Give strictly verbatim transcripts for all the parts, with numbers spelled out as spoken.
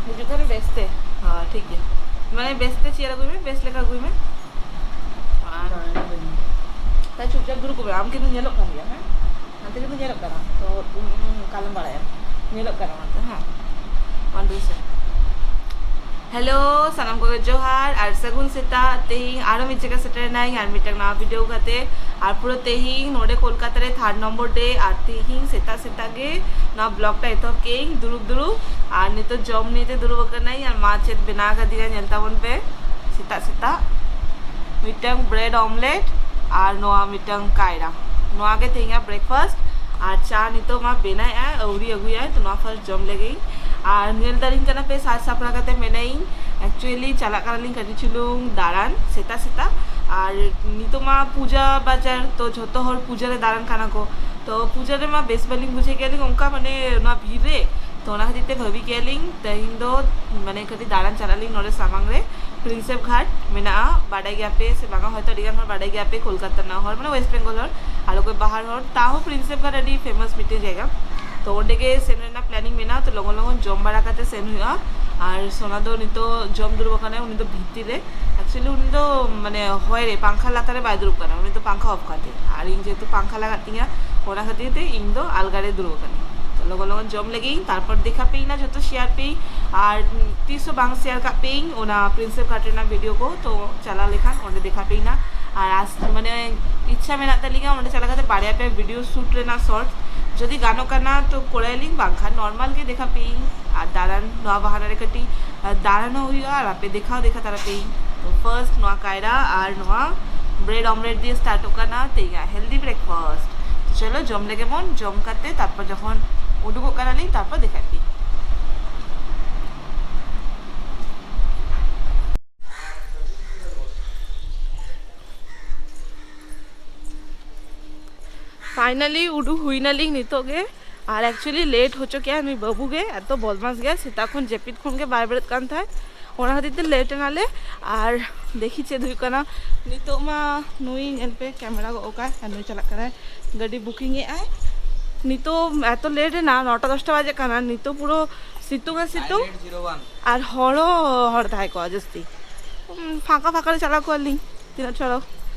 ᱦᱤᱡᱩᱜ ᱠᱟᱱ ᱵᱮᱥ ᱛᱮ᱾ ᱦᱮᱸ, ᱴᱷᱤᱠ ᱜᱮᱭᱟ᱾ ᱢᱟᱱᱮ, ᱵᱮᱥ ᱛᱮ ᱪᱮᱭᱟᱨ ᱟᱹᱜᱩᱭ ᱢᱮ, ᱵᱮᱥ ᱞᱮᱠᱟ ᱟᱹᱜᱩᱭ ᱢᱮ᱾ ᱟᱨ ᱛᱟᱦᱞᱮ ᱪᱩᱯᱪᱟᱯ ᱫᱩᱲᱩᱵ ᱠᱚᱜ ᱢᱮ, ᱟᱢ ᱠᱤᱱᱛᱩ ᱧᱮᱞᱚᱜ ᱠᱟᱱ ᱜᱮᱭᱟ, ᱦᱮᱸ? ᱦᱟᱱᱛᱮ ᱠᱤᱱᱛᱩ ᱧᱮᱞᱚᱜ ᱠᱟᱱᱟ, ᱛᱚ, ᱩᱸ, ᱚᱠᱟᱞᱮᱢ ᱵᱟᱲᱟᱭᱟ? ᱧᱮᱞᱚᱜ ᱠᱟᱱᱟ ᱚᱱᱛᱮ, ᱦᱮᱸ? ᱚᱱᱰᱩᱥᱮ᱾ ᱦᱮᱞᱳ, ᱥᱟᱱᱟᱢ ᱠᱚᱜᱮ ᱡᱚᱦᱟᱨ ᱟᱨ ᱥᱟᱹᱜᱩᱱ ᱥᱮᱛᱟᱜ᱾ ᱛᱮᱦᱮᱧ ᱟᱨᱚ ᱢᱤᱫ ᱡᱟᱭᱜᱟ ᱥᱮᱴᱮᱨ ᱮᱱᱟᱹᱧ ᱟᱨ ᱢᱤᱫᱴᱟᱝ ᱱᱟᱣᱟ ᱵᱷᱤᱰᱤᱭᱳ ᱠᱟᱛᱮ᱾ ᱟᱨ ᱯᱩᱨᱟᱹ ᱛᱮᱦᱮᱧ ᱱᱚᱰᱮ ᱠᱳᱞᱠᱟᱛᱟ ᱨᱮ ᱛᱷᱟᱨᱰ ᱱᱚᱢᱵᱚᱨ ᱰᱮ, ᱟᱨ ᱛᱮᱦᱮᱧ ᱥᱮᱛᱟᱜ ᱥᱮᱛᱟᱜ ᱜᱮ ᱱᱚᱣᱟ ᱵᱞᱚᱜ ᱴᱟ ᱮᱛᱚᱦᱚᱵ ᱠᱮᱜ ᱟᱹᱧ ᱫᱩᱲᱩᱵ ᱫᱩᱲᱩᱵ᱾ ᱟᱨ ᱱᱤᱛᱚᱜ ᱡᱚᱢ ᱱᱤᱭᱮᱛᱮ ᱫᱩᱲᱩᱵ ᱟᱠᱟᱱᱟᱹᱧ, ᱟᱨ ᱢᱟ ᱪᱮᱫ ᱵᱮᱱᱟᱣ ᱠᱟᱫᱤᱧᱟ ᱧᱮᱞ ᱛᱟᱵᱚᱱ ᱯᱮ᱾ ᱥᱮᱛᱟᱜ ᱥᱮᱛᱟᱜ ᱢᱤᱫᱴᱟᱝ ᱵᱨᱮᱰ ᱚᱢᱞᱮᱴ ᱟᱨ ᱱᱚᱣᱟ ᱢᱤᱫᱴᱟᱝ ᱠᱟᱭᱨᱟ, ᱱᱚᱣᱟ ᱜᱮ ᱛᱮᱦᱮᱧᱟᱜ ᱵᱨᱮᱠᱯᱷᱟᱥᱴ᱾ ᱟᱨ ᱪᱟ ᱱᱤᱛᱚᱜ ᱢᱟ ᱵᱮᱱᱟᱣᱮᱫᱼᱟᱭ, ᱟᱹᱣᱨᱤ ᱟᱹᱜᱩᱭᱟᱭ, ᱛᱚ ᱱᱚᱣᱟ ᱯᱷᱟᱨᱥᱴ ᱡᱚᱢ ᱞᱮᱜᱮᱧ᱾ ᱟᱨ ᱧᱮᱞ ᱫᱟᱲᱮᱧ ᱠᱟᱱᱟ ᱯᱮ, ᱥᱟᱡᱽ ᱥᱟᱯᱲᱟᱣ ᱠᱟᱛᱮ ᱢᱮᱱᱟᱧ᱾ ᱮᱠᱪᱩᱭᱮᱞᱤ ᱪᱟᱞᱟᱜ ᱠᱟᱱᱟᱞᱤᱧ ᱠᱟᱹᱴᱤᱡ ᱪᱩᱞᱩᱝ ᱫᱟᱬᱟᱱ ᱥᱮᱛᱟᱜ ᱥᱮᱛᱟᱜ᱾ ᱟᱨ ᱱᱤᱛᱚᱜ ᱢᱟ ᱯᱩᱡᱟ ᱵᱟᱡᱟᱨ, ᱛᱚ ᱡᱷᱚᱛᱚ ᱦᱚᱲ ᱯᱩᱡᱟ ᱨᱮ ᱫᱟᱬᱟᱱ ᱠᱟᱱᱟ ᱠᱚ, ᱛᱚ ᱯᱩᱡᱟ ᱨᱮᱢᱟ ᱵᱮᱥ ᱵᱟᱹᱞᱤᱧ ᱵᱩᱡᱷᱟᱹᱣ ᱜᱮᱭᱟᱞᱤᱧ ᱚᱱᱠᱟ, ᱢᱟᱱᱮ, ᱱᱚᱣᱟ ᱵᱷᱤᱲ ᱨᱮ᱾ ᱛᱚ ᱚᱱᱟ ᱠᱷᱟᱹᱛᱤᱨ ᱛᱮ ᱵᱷᱟᱹᱵᱤ ᱠᱮᱜᱼᱟ ᱞᱤᱧ ᱛᱮᱦᱮᱧ ᱫᱚ, ᱢᱟᱱᱮ, ᱠᱟᱹᱴᱤᱡ ᱫᱟᱬᱟᱱ ᱪᱟᱞᱟᱜ ᱟᱹᱞᱤᱧ ᱱᱚᱰᱮ ᱥᱟᱢᱟᱝ ᱨᱮ᱾ ᱯᱨᱤᱱᱥᱮᱯ ᱜᱷᱟᱴ ᱢᱮᱱᱟᱜᱼᱟ, ᱵᱟᱰᱟᱭ ᱜᱮᱭᱟ ᱯᱮ ᱥᱮ ᱵᱟᱝᱟ? ᱦᱚᱭᱛᱳ ᱟᱹᱰᱤ ᱜᱟᱱ ᱦᱚᱲ ᱵᱟᱰᱟᱭ ᱜᱮᱭᱟ ᱯᱮ, ᱠᱳᱞᱠᱟᱛᱟ ᱨᱮᱱᱟᱜ ᱦᱚᱲ, ᱢᱟᱱᱮ, ᱣᱮᱥᱴ ᱵᱮᱝᱜᱚᱞ ᱦᱚᱲ, ᱟᱨ ᱚᱠᱚᱭ ᱵᱟᱦᱟᱨ ᱦᱚᱲ, ᱛᱟᱦᱚᱸ ᱯᱨᱤᱱᱥᱮᱯ ᱜᱷᱟᱴ ᱟᱹᱰᱤ ᱯᱷᱮᱢᱟᱥ ᱢᱤᱫᱴᱮᱱ ᱡᱟᱭᱜᱟ᱾ ᱛᱚ ᱚᱸᱰᱮ ᱜᱮ ᱥᱮᱱ ᱨᱮᱱᱟᱜ ᱯᱞᱮᱱᱤᱝ ᱢᱮᱱᱟᱜᱼᱟ᱾ ᱛᱚ ᱞᱚᱜᱚᱱ ᱞᱚᱜᱚᱱ ᱡᱚᱢ ᱵᱟᱲᱟ ᱠᱟᱛᱮ ᱥᱮᱱ ᱦᱩᱭᱩᱜᱼᱟ᱾ ᱟᱨ ᱥᱳᱱᱟ ᱫᱚ ᱱᱤᱛᱚᱜ ᱡᱚᱢ ᱫᱩᱲᱩᱵ ᱟᱠᱟᱱᱟᱭ, ᱩᱱᱤ ᱫᱚ ᱵᱷᱤᱛᱤᱨ ᱨᱮ᱾ ᱮᱠᱪᱩᱭᱮᱞᱤ ᱩᱱᱤ ᱫᱚ, ᱢᱟᱱᱮ, ᱦᱚᱭ ᱨᱮ, ᱯᱟᱝᱠᱷᱟ ᱞᱟᱛᱟᱨ ᱨᱮ ᱵᱟᱭ ᱫᱩᱲᱩᱵ ᱠᱟᱱᱟ, ᱩᱱᱤ ᱫᱚ ᱯᱟᱝᱠᱷᱟ ᱚᱯᱷ ᱠᱟᱛᱮ᱾ ᱟᱨ ᱤᱧ ᱡᱮᱦᱮᱛᱩ ᱯᱟᱝᱠᱷᱟ ᱞᱟᱜᱟᱜ ᱛᱤᱧᱟ, ᱚᱱᱟ ᱠᱷᱟᱹᱛᱤᱨ ᱛᱮ ᱤᱧ ᱫᱚ ᱟᱞᱜᱟ ᱨᱮ ᱫᱩᱲᱩᱵ ᱟᱠᱟᱱᱟᱹᱧ᱾ ᱛᱚ ᱞᱚᱜᱚᱱ ᱞᱚᱜᱚᱱ ᱡᱚᱢ ᱞᱮᱜᱮᱧ, ᱛᱟᱨᱯᱚᱨ ᱫᱮᱠᱷᱟ ᱯᱮᱭᱤᱧ ᱱᱟ, ᱡᱷᱚᱛᱚ ᱥᱮᱭᱟᱨ ᱯᱮᱭᱤᱧ᱾ ᱟᱨ ᱛᱤᱥ ᱦᱚᱸ ᱵᱟᱝ ᱥᱮᱭᱟᱨ ᱠᱟᱜ ᱯᱮᱭᱤᱧ ᱚᱱᱟ ᱯᱨᱤᱱᱥᱮᱯ ᱜᱷᱟᱴ ᱨᱮᱱᱟᱜ ᱵᱷᱤᱰᱤᱭᱳ ᱠᱚ, ᱛᱚ ᱪᱟᱞᱟᱣ ᱞᱮᱠᱷᱟᱱ ᱚᱸᱰᱮ ᱫᱮᱠᱷᱟ ᱯᱮᱭᱤᱧ ᱱᱟ᱾ ᱟᱨ ᱟᱥ-, ᱢᱟᱱᱮ, ᱤᱪᱪᱷᱟ ᱢᱮᱱᱟᱜ ᱛᱟᱹᱞᱤᱧᱟ ᱚᱸᱰᱮ ᱪᱟᱞᱟᱣ ᱠᱟᱛᱮ ᱵᱟᱨᱭᱟ ᱯᱮᱭᱟ ᱵᱷᱤᱰᱤᱭᱳ ᱥᱩᱴ ᱨᱮᱱᱟᱜ ᱥᱚᱨᱴ, ᱡᱩᱫᱤ ᱜᱟᱱᱚᱜ ᱠᱟᱱᱟ ᱛᱚ ᱠᱚᱨᱟᱭᱟᱞᱤᱧ, ᱵᱟᱝᱠᱷᱟᱱ ᱱᱚᱨᱢᱟᱞ ᱜᱮ ᱫᱮᱠᱷᱟ ᱯᱮᱭᱤᱧ᱾ ᱟᱨ ᱫᱟᱬᱟᱱ, ᱱᱚᱣᱟ ᱵᱟᱦᱟᱱᱟ ᱨᱮ ᱠᱟᱹᱴᱤᱡ, ᱟᱨ ᱫᱟᱬᱟᱱ ᱦᱚᱸ ᱦᱩᱭᱩᱜᱼᱟ ᱟᱨ ᱟᱯᱮ ᱫᱮᱠᱷᱟᱣ ᱫᱮᱠᱷᱟ ᱛᱟᱨᱟ ᱯᱮᱭᱤᱧ᱾ ᱛᱚ ᱯᱷᱟᱨᱥᱴ ᱱᱚᱣᱟ ᱠᱟᱭᱨᱟ ᱟᱨ ᱱᱚᱣᱟ ᱵᱨᱮᱰ ᱚᱢᱞᱮᱴ ᱫᱤᱭᱮ ᱥᱴᱟᱨᱴᱚᱜ ᱠᱟᱱᱟ ᱛᱮᱦᱮᱧᱟᱜ ᱦᱮᱞᱫᱤ ᱵᱨᱮᱠᱯᱷᱟᱥᱴ᱾ ᱪᱚᱞᱚ ᱡᱚᱢ ᱞᱮᱜᱮ ᱵᱚᱱ, ᱡᱚᱢ ᱠᱟᱛᱮ ᱛᱟᱨᱯᱚᱨ ᱡᱚᱠᱷᱚᱱ ᱩᱰᱩᱠᱚᱜ ᱠᱟᱱᱟᱞᱤᱧ ᱛᱟᱨᱯᱚᱨ ᱫᱮᱠᱷᱟᱭ ᱯᱮᱭᱤᱧ᱾ ᱯᱷᱟᱭᱱᱟᱞᱤ ᱩᱰᱩᱠ ᱦᱩᱭᱱᱟᱞᱤᱧ ᱱᱤᱛᱚᱜ ᱜᱮ᱾ ᱟᱨ ᱮᱠᱪᱩᱭᱮᱞᱤ ᱞᱮᱴ ᱦᱚᱪᱚ ᱠᱮᱜᱼᱟ ᱱᱩᱭ ᱵᱟᱹᱵᱩ ᱜᱮ, ᱮᱛᱚ ᱵᱚᱫᱢᱟᱥ ᱜᱮᱭᱟ, ᱥᱮᱛᱟᱜ ᱠᱷᱚᱱ ᱡᱟᱹᱯᱤᱫ ᱠᱷᱚᱱ ᱜᱮ ᱵᱟᱭ ᱵᱮᱨᱮᱫ ᱠᱟᱱ ᱛᱟᱦᱮᱸᱫ, ᱚᱱᱟ ᱠᱷᱟᱹᱛᱤᱨ ᱛᱮ ᱞᱮᱴ ᱮᱱᱟᱞᱮ᱾ ᱟᱨ ᱫᱮᱠᱷᱤ ᱪᱮᱫ ᱦᱩᱭᱩᱜ ᱠᱟᱱᱟ᱾ ᱱᱤᱛᱚᱜ ᱢᱟ ᱱᱩᱭ ᱧᱮᱞ ᱯᱮ ᱠᱮᱢᱮᱨᱟ ᱜᱚᱜ ᱠᱟᱭ, ᱟᱨ ᱱᱩᱭ ᱪᱟᱞᱟᱜ ᱠᱟᱱᱟᱭ ᱜᱟᱹᱰᱤ ᱵᱩᱠᱤᱝ ᱮᱜᱼᱟᱭ᱾ ᱱᱤᱛᱚᱜ ᱮᱛᱚ ᱞᱮᱴ ᱮᱱᱟ, ᱱᱚᱴᱟ ᱫᱚᱥᱴᱟ ᱵᱟᱡᱮ ᱠᱟᱱᱟ, ᱱᱤᱛᱚᱜ ᱯᱩᱨᱟᱹ ᱥᱤᱛᱩᱝ ᱟᱨ ᱥᱤᱛᱩᱝ᱾ ᱟᱨ ᱦᱚᱲ ᱦᱚᱸ ᱦᱚᱲ ᱛᱟᱦᱮᱸ ᱠᱚᱜᱼᱟ ᱡᱟᱹᱥᱛᱤ᱾ ᱩᱸ, ᱯᱷᱟᱸᱠᱟ ᱯᱷᱟᱸᱠᱟ ᱨᱮ ᱪᱟᱞᱟᱣ ᱠᱚᱜᱼᱟ ᱞᱤᱧ᱾ ᱛᱤᱱᱟᱹᱜ ᱪᱚᱨᱚᱠ᱾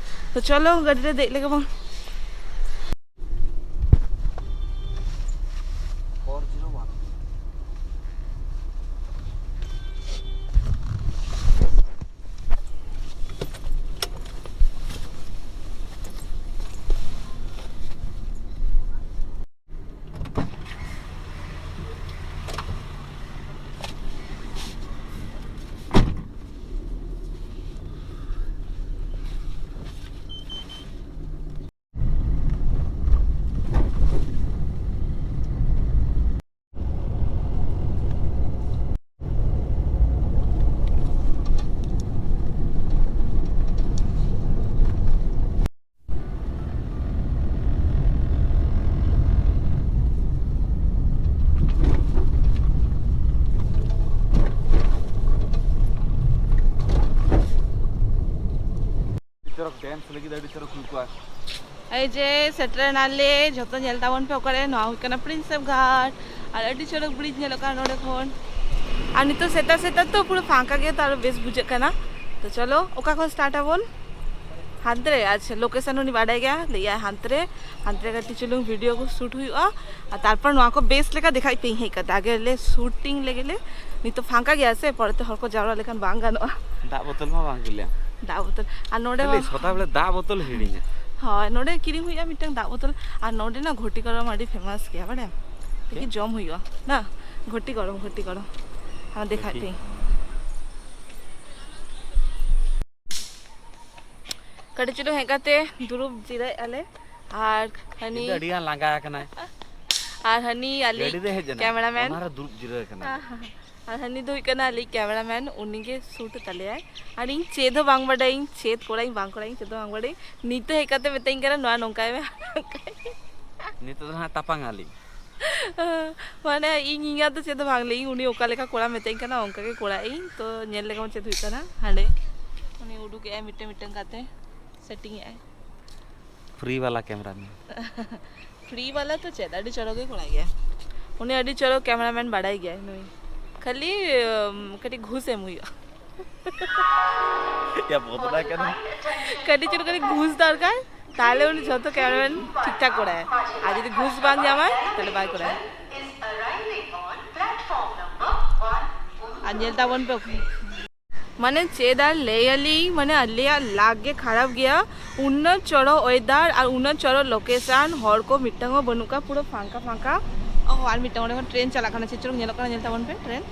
ᱛᱚ ᱪᱚᱞᱚ, ᱜᱟᱹᱰᱤ ᱨᱮ ᱫᱮᱡ ᱞᱮᱜᱮ ᱵᱚᱱ᱾ ᱟᱹᱰᱤ ᱪᱚᱨᱚᱠ ᱰᱮᱱᱥ ᱞᱟᱹᱜᱤᱫ ᱟᱹᱰᱤ ᱪᱚᱨᱚᱠ ᱦᱩᱭ ᱠᱚᱜᱼᱟ᱾ ᱮᱭ ᱡᱮ ᱥᱮᱴᱮᱨ ᱮᱱᱟᱞᱮ, ᱡᱷᱚᱛᱚ ᱧᱮᱞ ᱛᱟᱵᱚᱱ ᱯᱮ ᱚᱠᱟᱨᱮ᱾ ᱱᱚᱣᱟ ᱦᱩᱭᱩᱜ ᱠᱟᱱᱟ ᱯᱨᱤᱱᱥᱮᱯ ᱜᱷᱟᱴ, ᱟᱨ ᱟᱹᱰᱤ ᱪᱚᱨᱚᱠ ᱵᱨᱤᱡᱽ ᱧᱮᱞᱚᱜ ᱠᱟᱱᱟ ᱱᱚᱰᱮ ᱠᱷᱚᱱ᱾ ᱟᱨ ᱱᱤᱛᱚᱜ ᱥᱮᱛᱟᱜ ᱥᱮᱛᱟᱜ ᱛᱚ ᱯᱩᱨᱟᱹ ᱯᱷᱟᱸᱠᱟ ᱜᱮᱭᱟ, ᱛᱚ ᱟᱨᱚ ᱵᱮᱥ ᱵᱩᱡᱷᱟᱹᱜ ᱠᱟᱱᱟ᱾ ᱛᱚ ᱪᱚᱞᱚ, ᱚᱠᱟ ᱠᱷᱚᱱ ᱥᱴᱟᱨᱴ ᱟᱵᱚᱱ? ᱦᱟᱱᱛᱮ ᱨᱮ, ᱟᱪᱪᱷᱟ, ᱞᱳᱠᱮᱥᱚᱱ ᱩᱱᱤ ᱵᱟᱰᱟᱭ ᱜᱮᱭᱟ, ᱞᱟᱹᱭᱟᱭ ᱦᱟᱱᱛᱮ ᱨᱮ, ᱦᱟᱱᱛᱮ ᱨᱮ ᱠᱟᱹᱴᱤᱡ ᱪᱩᱞᱩᱝ ᱵᱷᱤᱰᱤᱭᱳ ᱠᱚ ᱥᱩᱴ ᱦᱩᱭᱩᱜᱼᱟ᱾ ᱟᱨ ᱛᱟᱨᱯᱚᱨ ᱱᱚᱣᱟ ᱠᱚ ᱵᱮᱥ ᱞᱮᱠᱟ ᱫᱮᱠᱷᱟᱭ ᱯᱮ ᱤᱧ ᱦᱮᱡ ᱠᱟᱛᱮ᱾ ᱟᱜᱮ ᱞᱮ ᱥᱩᱴᱤᱝ ᱞᱮᱜᱮ ᱞᱮ, ᱱᱤᱛᱚᱜ ᱯᱷᱟᱸᱠᱟ ᱜᱮᱭᱟ ᱥᱮ, ᱯᱚᱨᱮᱛᱮ ᱦᱚᱲ ᱠᱚ ᱡᱟᱣᱨᱟ ᱞᱮᱠᱷᱟᱱ ᱵᱟᱝ ᱜᱟᱱᱚᱜᱼᱟ᱾ ᱫᱟᱜ ᱵᱳᱛᱚᱞ ᱢᱟ ᱵᱟᱝ ᱠᱩᱞᱤᱭᱟᱢ᱾ ᱫᱟᱜ ᱵᱳᱛᱚᱞ ᱟᱨ ᱱᱚᱰᱮ ᱠᱷᱟᱹᱞᱤ ᱢᱟ ᱥᱚᱫᱟ ᱵᱮᱲᱟ ᱫᱟᱜ ᱵᱳᱛᱚᱞ ᱦᱤᱲᱤᱧᱟ᱾ ᱦᱳᱭ, ᱱᱚᱰᱮ ᱠᱤᱨᱤᱧ ᱦᱩᱭᱩᱜᱼᱟ ᱢᱤᱫᱴᱟᱝ ᱫᱟᱜ ᱵᱳᱛᱚᱞ᱾ ᱟᱨ ᱱᱚᱰᱮᱱᱟᱜ ᱜᱷᱚᱴᱤ ᱜᱚᱨᱚᱢ ᱟᱹᱰᱤ ᱯᱷᱮᱢᱟᱥ ᱜᱮᱭᱟ, ᱵᱟᱲᱟᱭᱟᱢ? ᱫᱮᱠᱷᱤ, ᱪᱮᱫ? ᱡᱚᱢ ᱦᱩᱭᱩᱜᱼᱟ ᱱᱟ, ᱜᱷᱚᱴᱤ ᱜᱚᱨᱚᱢ, ᱜᱷᱚᱴᱤ ᱜᱚᱨᱚᱢ᱾ ᱟᱨ ᱫᱮᱠᱷᱟᱭ ᱫᱮᱠᱷᱤ᱾ ᱯᱮ᱾ ᱠᱟᱹᱴᱤᱡ ᱪᱩᱞᱩᱝ ᱦᱮᱡ ᱠᱟᱛᱮ ᱫᱩᱲᱩᱵ ᱡᱤᱨᱟᱹᱜ ᱟᱞᱮ᱾ ᱟᱨ ᱦᱟᱹᱱᱤ ᱤᱧ ᱫᱚ ᱟᱹᱰᱤ ᱜᱟᱱ ᱞᱟᱸᱜᱟ ᱟᱠᱟᱱᱟᱭ᱾ ᱟᱨ ᱦᱟᱹᱱᱤ ᱟᱞᱮ ᱜᱟᱹᱰᱤ ᱨᱮ ᱦᱮᱡ ᱮᱱᱟᱭ, ᱠᱮᱢᱮᱨᱟᱢᱮᱱ᱾ ᱚᱱᱟ ᱨᱮ ᱫᱩᱲᱩᱵ ᱡᱤᱨᱟᱹᱣ ᱟᱠᱟᱱᱟᱭ᱾ ᱟᱨ ᱦᱟᱹᱱᱤ ᱫᱚ ᱦᱩᱭᱩᱜ ᱠᱟᱱᱟ ᱟᱞᱮ ᱠᱮᱢᱮᱨᱟᱢᱮᱱ, ᱩᱱᱤ ᱜᱮ ᱥᱩᱴ ᱛᱟᱞᱮᱭᱟᱭ᱾ ᱟᱨ ᱤᱧ ᱪᱮᱫ ᱦᱚᱸ ᱵᱟᱝ ᱵᱟᱰᱟᱭᱟᱹᱧ, ᱪᱮᱫ ᱠᱚᱨᱟᱧ ᱵᱟᱝ ᱠᱚᱨᱟᱧ, ᱪᱮᱫ ᱦᱚᱸ ᱵᱟᱝ ᱵᱟᱰᱟᱭᱟᱹᱧ᱾ ᱱᱤᱛ ᱫᱚ ᱦᱮᱡ ᱠᱟᱛᱮ ᱢᱮᱛᱟᱹᱧ ᱠᱟᱱᱟ, "ᱱᱚᱣᱟ ᱱᱚᱝᱠᱟᱭ ᱢᱮ, ᱦᱟᱱᱠᱟᱭ ᱢᱮ᱾" ᱱᱤᱛᱚᱜ ᱫᱚ ᱦᱟᱸᱜ ᱛᱟᱯᱟᱝ ᱟᱹᱞᱤᱧ᱾ ᱢᱟᱱᱮ ᱤᱧ ᱤᱧᱟᱹᱜ ᱫᱚ ᱪᱮᱫ ᱦᱚᱸ ᱵᱟᱝ ᱞᱟᱹᱭᱟᱹᱧ, ᱩᱱᱤ ᱚᱠᱟ ᱞᱮᱠᱟ ᱠᱚᱨᱟᱣ ᱢᱮᱛᱟᱹᱧ ᱠᱟᱱᱟ, ᱚᱱᱠᱟ ᱜᱮ ᱠᱚᱨᱟᱣ ᱟᱹᱧ᱾ ᱛᱚ ᱧᱮᱞ ᱞᱮᱜᱮ ᱵᱚᱱ ᱪᱮᱫ ᱦᱩᱭᱩᱜ ᱠᱟᱱᱟ ᱦᱟᱸᱰᱮ᱾ ᱩᱱᱤ ᱩᱰᱩᱠᱮᱜᱼᱟᱭ ᱢᱤᱫᱴᱟᱝ ᱢᱤᱫᱴᱟᱝ ᱠᱟᱛᱮ, ᱥᱮᱴᱤᱝ ᱮᱜᱼᱟᱭ᱾ ᱯᱷᱨᱤ ᱵᱟᱞᱟ ᱠᱮᱢᱮᱨᱟ ᱢᱮᱱ᱾ ᱯᱷᱨᱤ ᱵᱟᱞᱟ ᱛᱚ ᱪᱮᱫ, ᱟᱹᱰᱤ ᱪᱚᱨᱚᱠ ᱜᱮ ᱠᱚᱲᱟ ᱜᱮᱭᱟ᱾ ᱩᱱᱤ ᱟᱹᱰᱤ ᱪᱚᱨᱚᱠ ᱠᱮᱢᱮᱨᱟᱢᱮᱱ ᱵᱟᱲᱟᱭ ᱜᱮᱭᱟᱭ ᱱᱩᱭ᱾ ᱠᱷᱟᱹᱞᱤ ᱩᱢ, ᱠᱟᱹᱴᱤᱡ ᱜᱷᱩᱥ ᱮᱢ ᱦᱩᱭᱩᱜᱼᱟ᱾ ᱭᱟ, ᱵᱚᱫᱞᱟ ᱠᱟᱱᱟ᱾ ᱠᱟᱹᱴᱤᱡ ᱪᱩᱞᱩᱝ ᱠᱟᱹᱴᱤᱡ ᱜᱷᱩᱥ ᱫᱚᱨᱠᱟᱨ, ᱛᱟᱦᱞᱮ ᱩᱱᱤ ᱡᱷᱚᱛᱚ ᱠᱮᱢᱮᱨᱟᱢᱮᱱ ᱴᱷᱤᱠ ᱴᱷᱟᱠ ᱠᱚᱨᱟᱭ᱾ ᱟᱨ ᱡᱩᱫᱤ ᱜᱷᱩᱥ ᱵᱟᱝ ᱧᱟᱢᱟᱭ, ᱛᱟᱦᱞᱮ ᱵᱟᱭ ᱠᱚᱨᱟᱭᱟ᱾ ᱟᱨ ᱧᱮᱞ ᱛᱟᱵᱚᱱ ᱯᱮ᱾ ᱢᱟᱱᱮ ᱪᱮᱫ ᱟᱨ ᱞᱟᱹᱭ ᱟᱞᱤᱧ, ᱢᱟᱱᱮ ᱟᱞᱮᱭᱟᱜ ᱞᱟᱠ ᱜᱮ ᱠᱷᱟᱨᱟᱯ ᱜᱮᱭᱟ᱾ ᱩᱱᱟᱹᱜ ᱪᱚᱨᱚᱠ ᱚᱭᱮᱫᱟᱨ ᱟᱨ ᱩᱱᱟᱹᱜ ᱪᱚᱨᱚᱠ ᱞᱳᱠᱮᱥᱚᱱ, ᱦᱚᱲ ᱠᱚ ᱢᱤᱫᱴᱟᱝ ᱦᱚᱸ ᱵᱟᱹᱱᱩᱜ ᱠᱚᱣᱟ, ᱯᱩᱨᱟᱹ ᱯᱷᱟᱸᱠᱟ ᱯᱷᱟᱸᱠᱟ᱾ ᱚ, ᱟᱨ ᱢᱤᱫᱴᱟᱝ ᱚᱸᱰᱮ ᱠᱷᱚᱱ ᱴᱨᱮᱱ ᱪᱟᱞᱟᱜ ᱠᱟᱱᱟ, ᱪᱮᱫ ᱪᱚᱨᱚᱠ ᱧᱮᱞᱚᱜ ᱠᱟᱱᱟ, ᱧᱮᱞ ᱛᱟᱵᱚᱱ ᱯᱮ ᱴᱨᱮᱱ᱾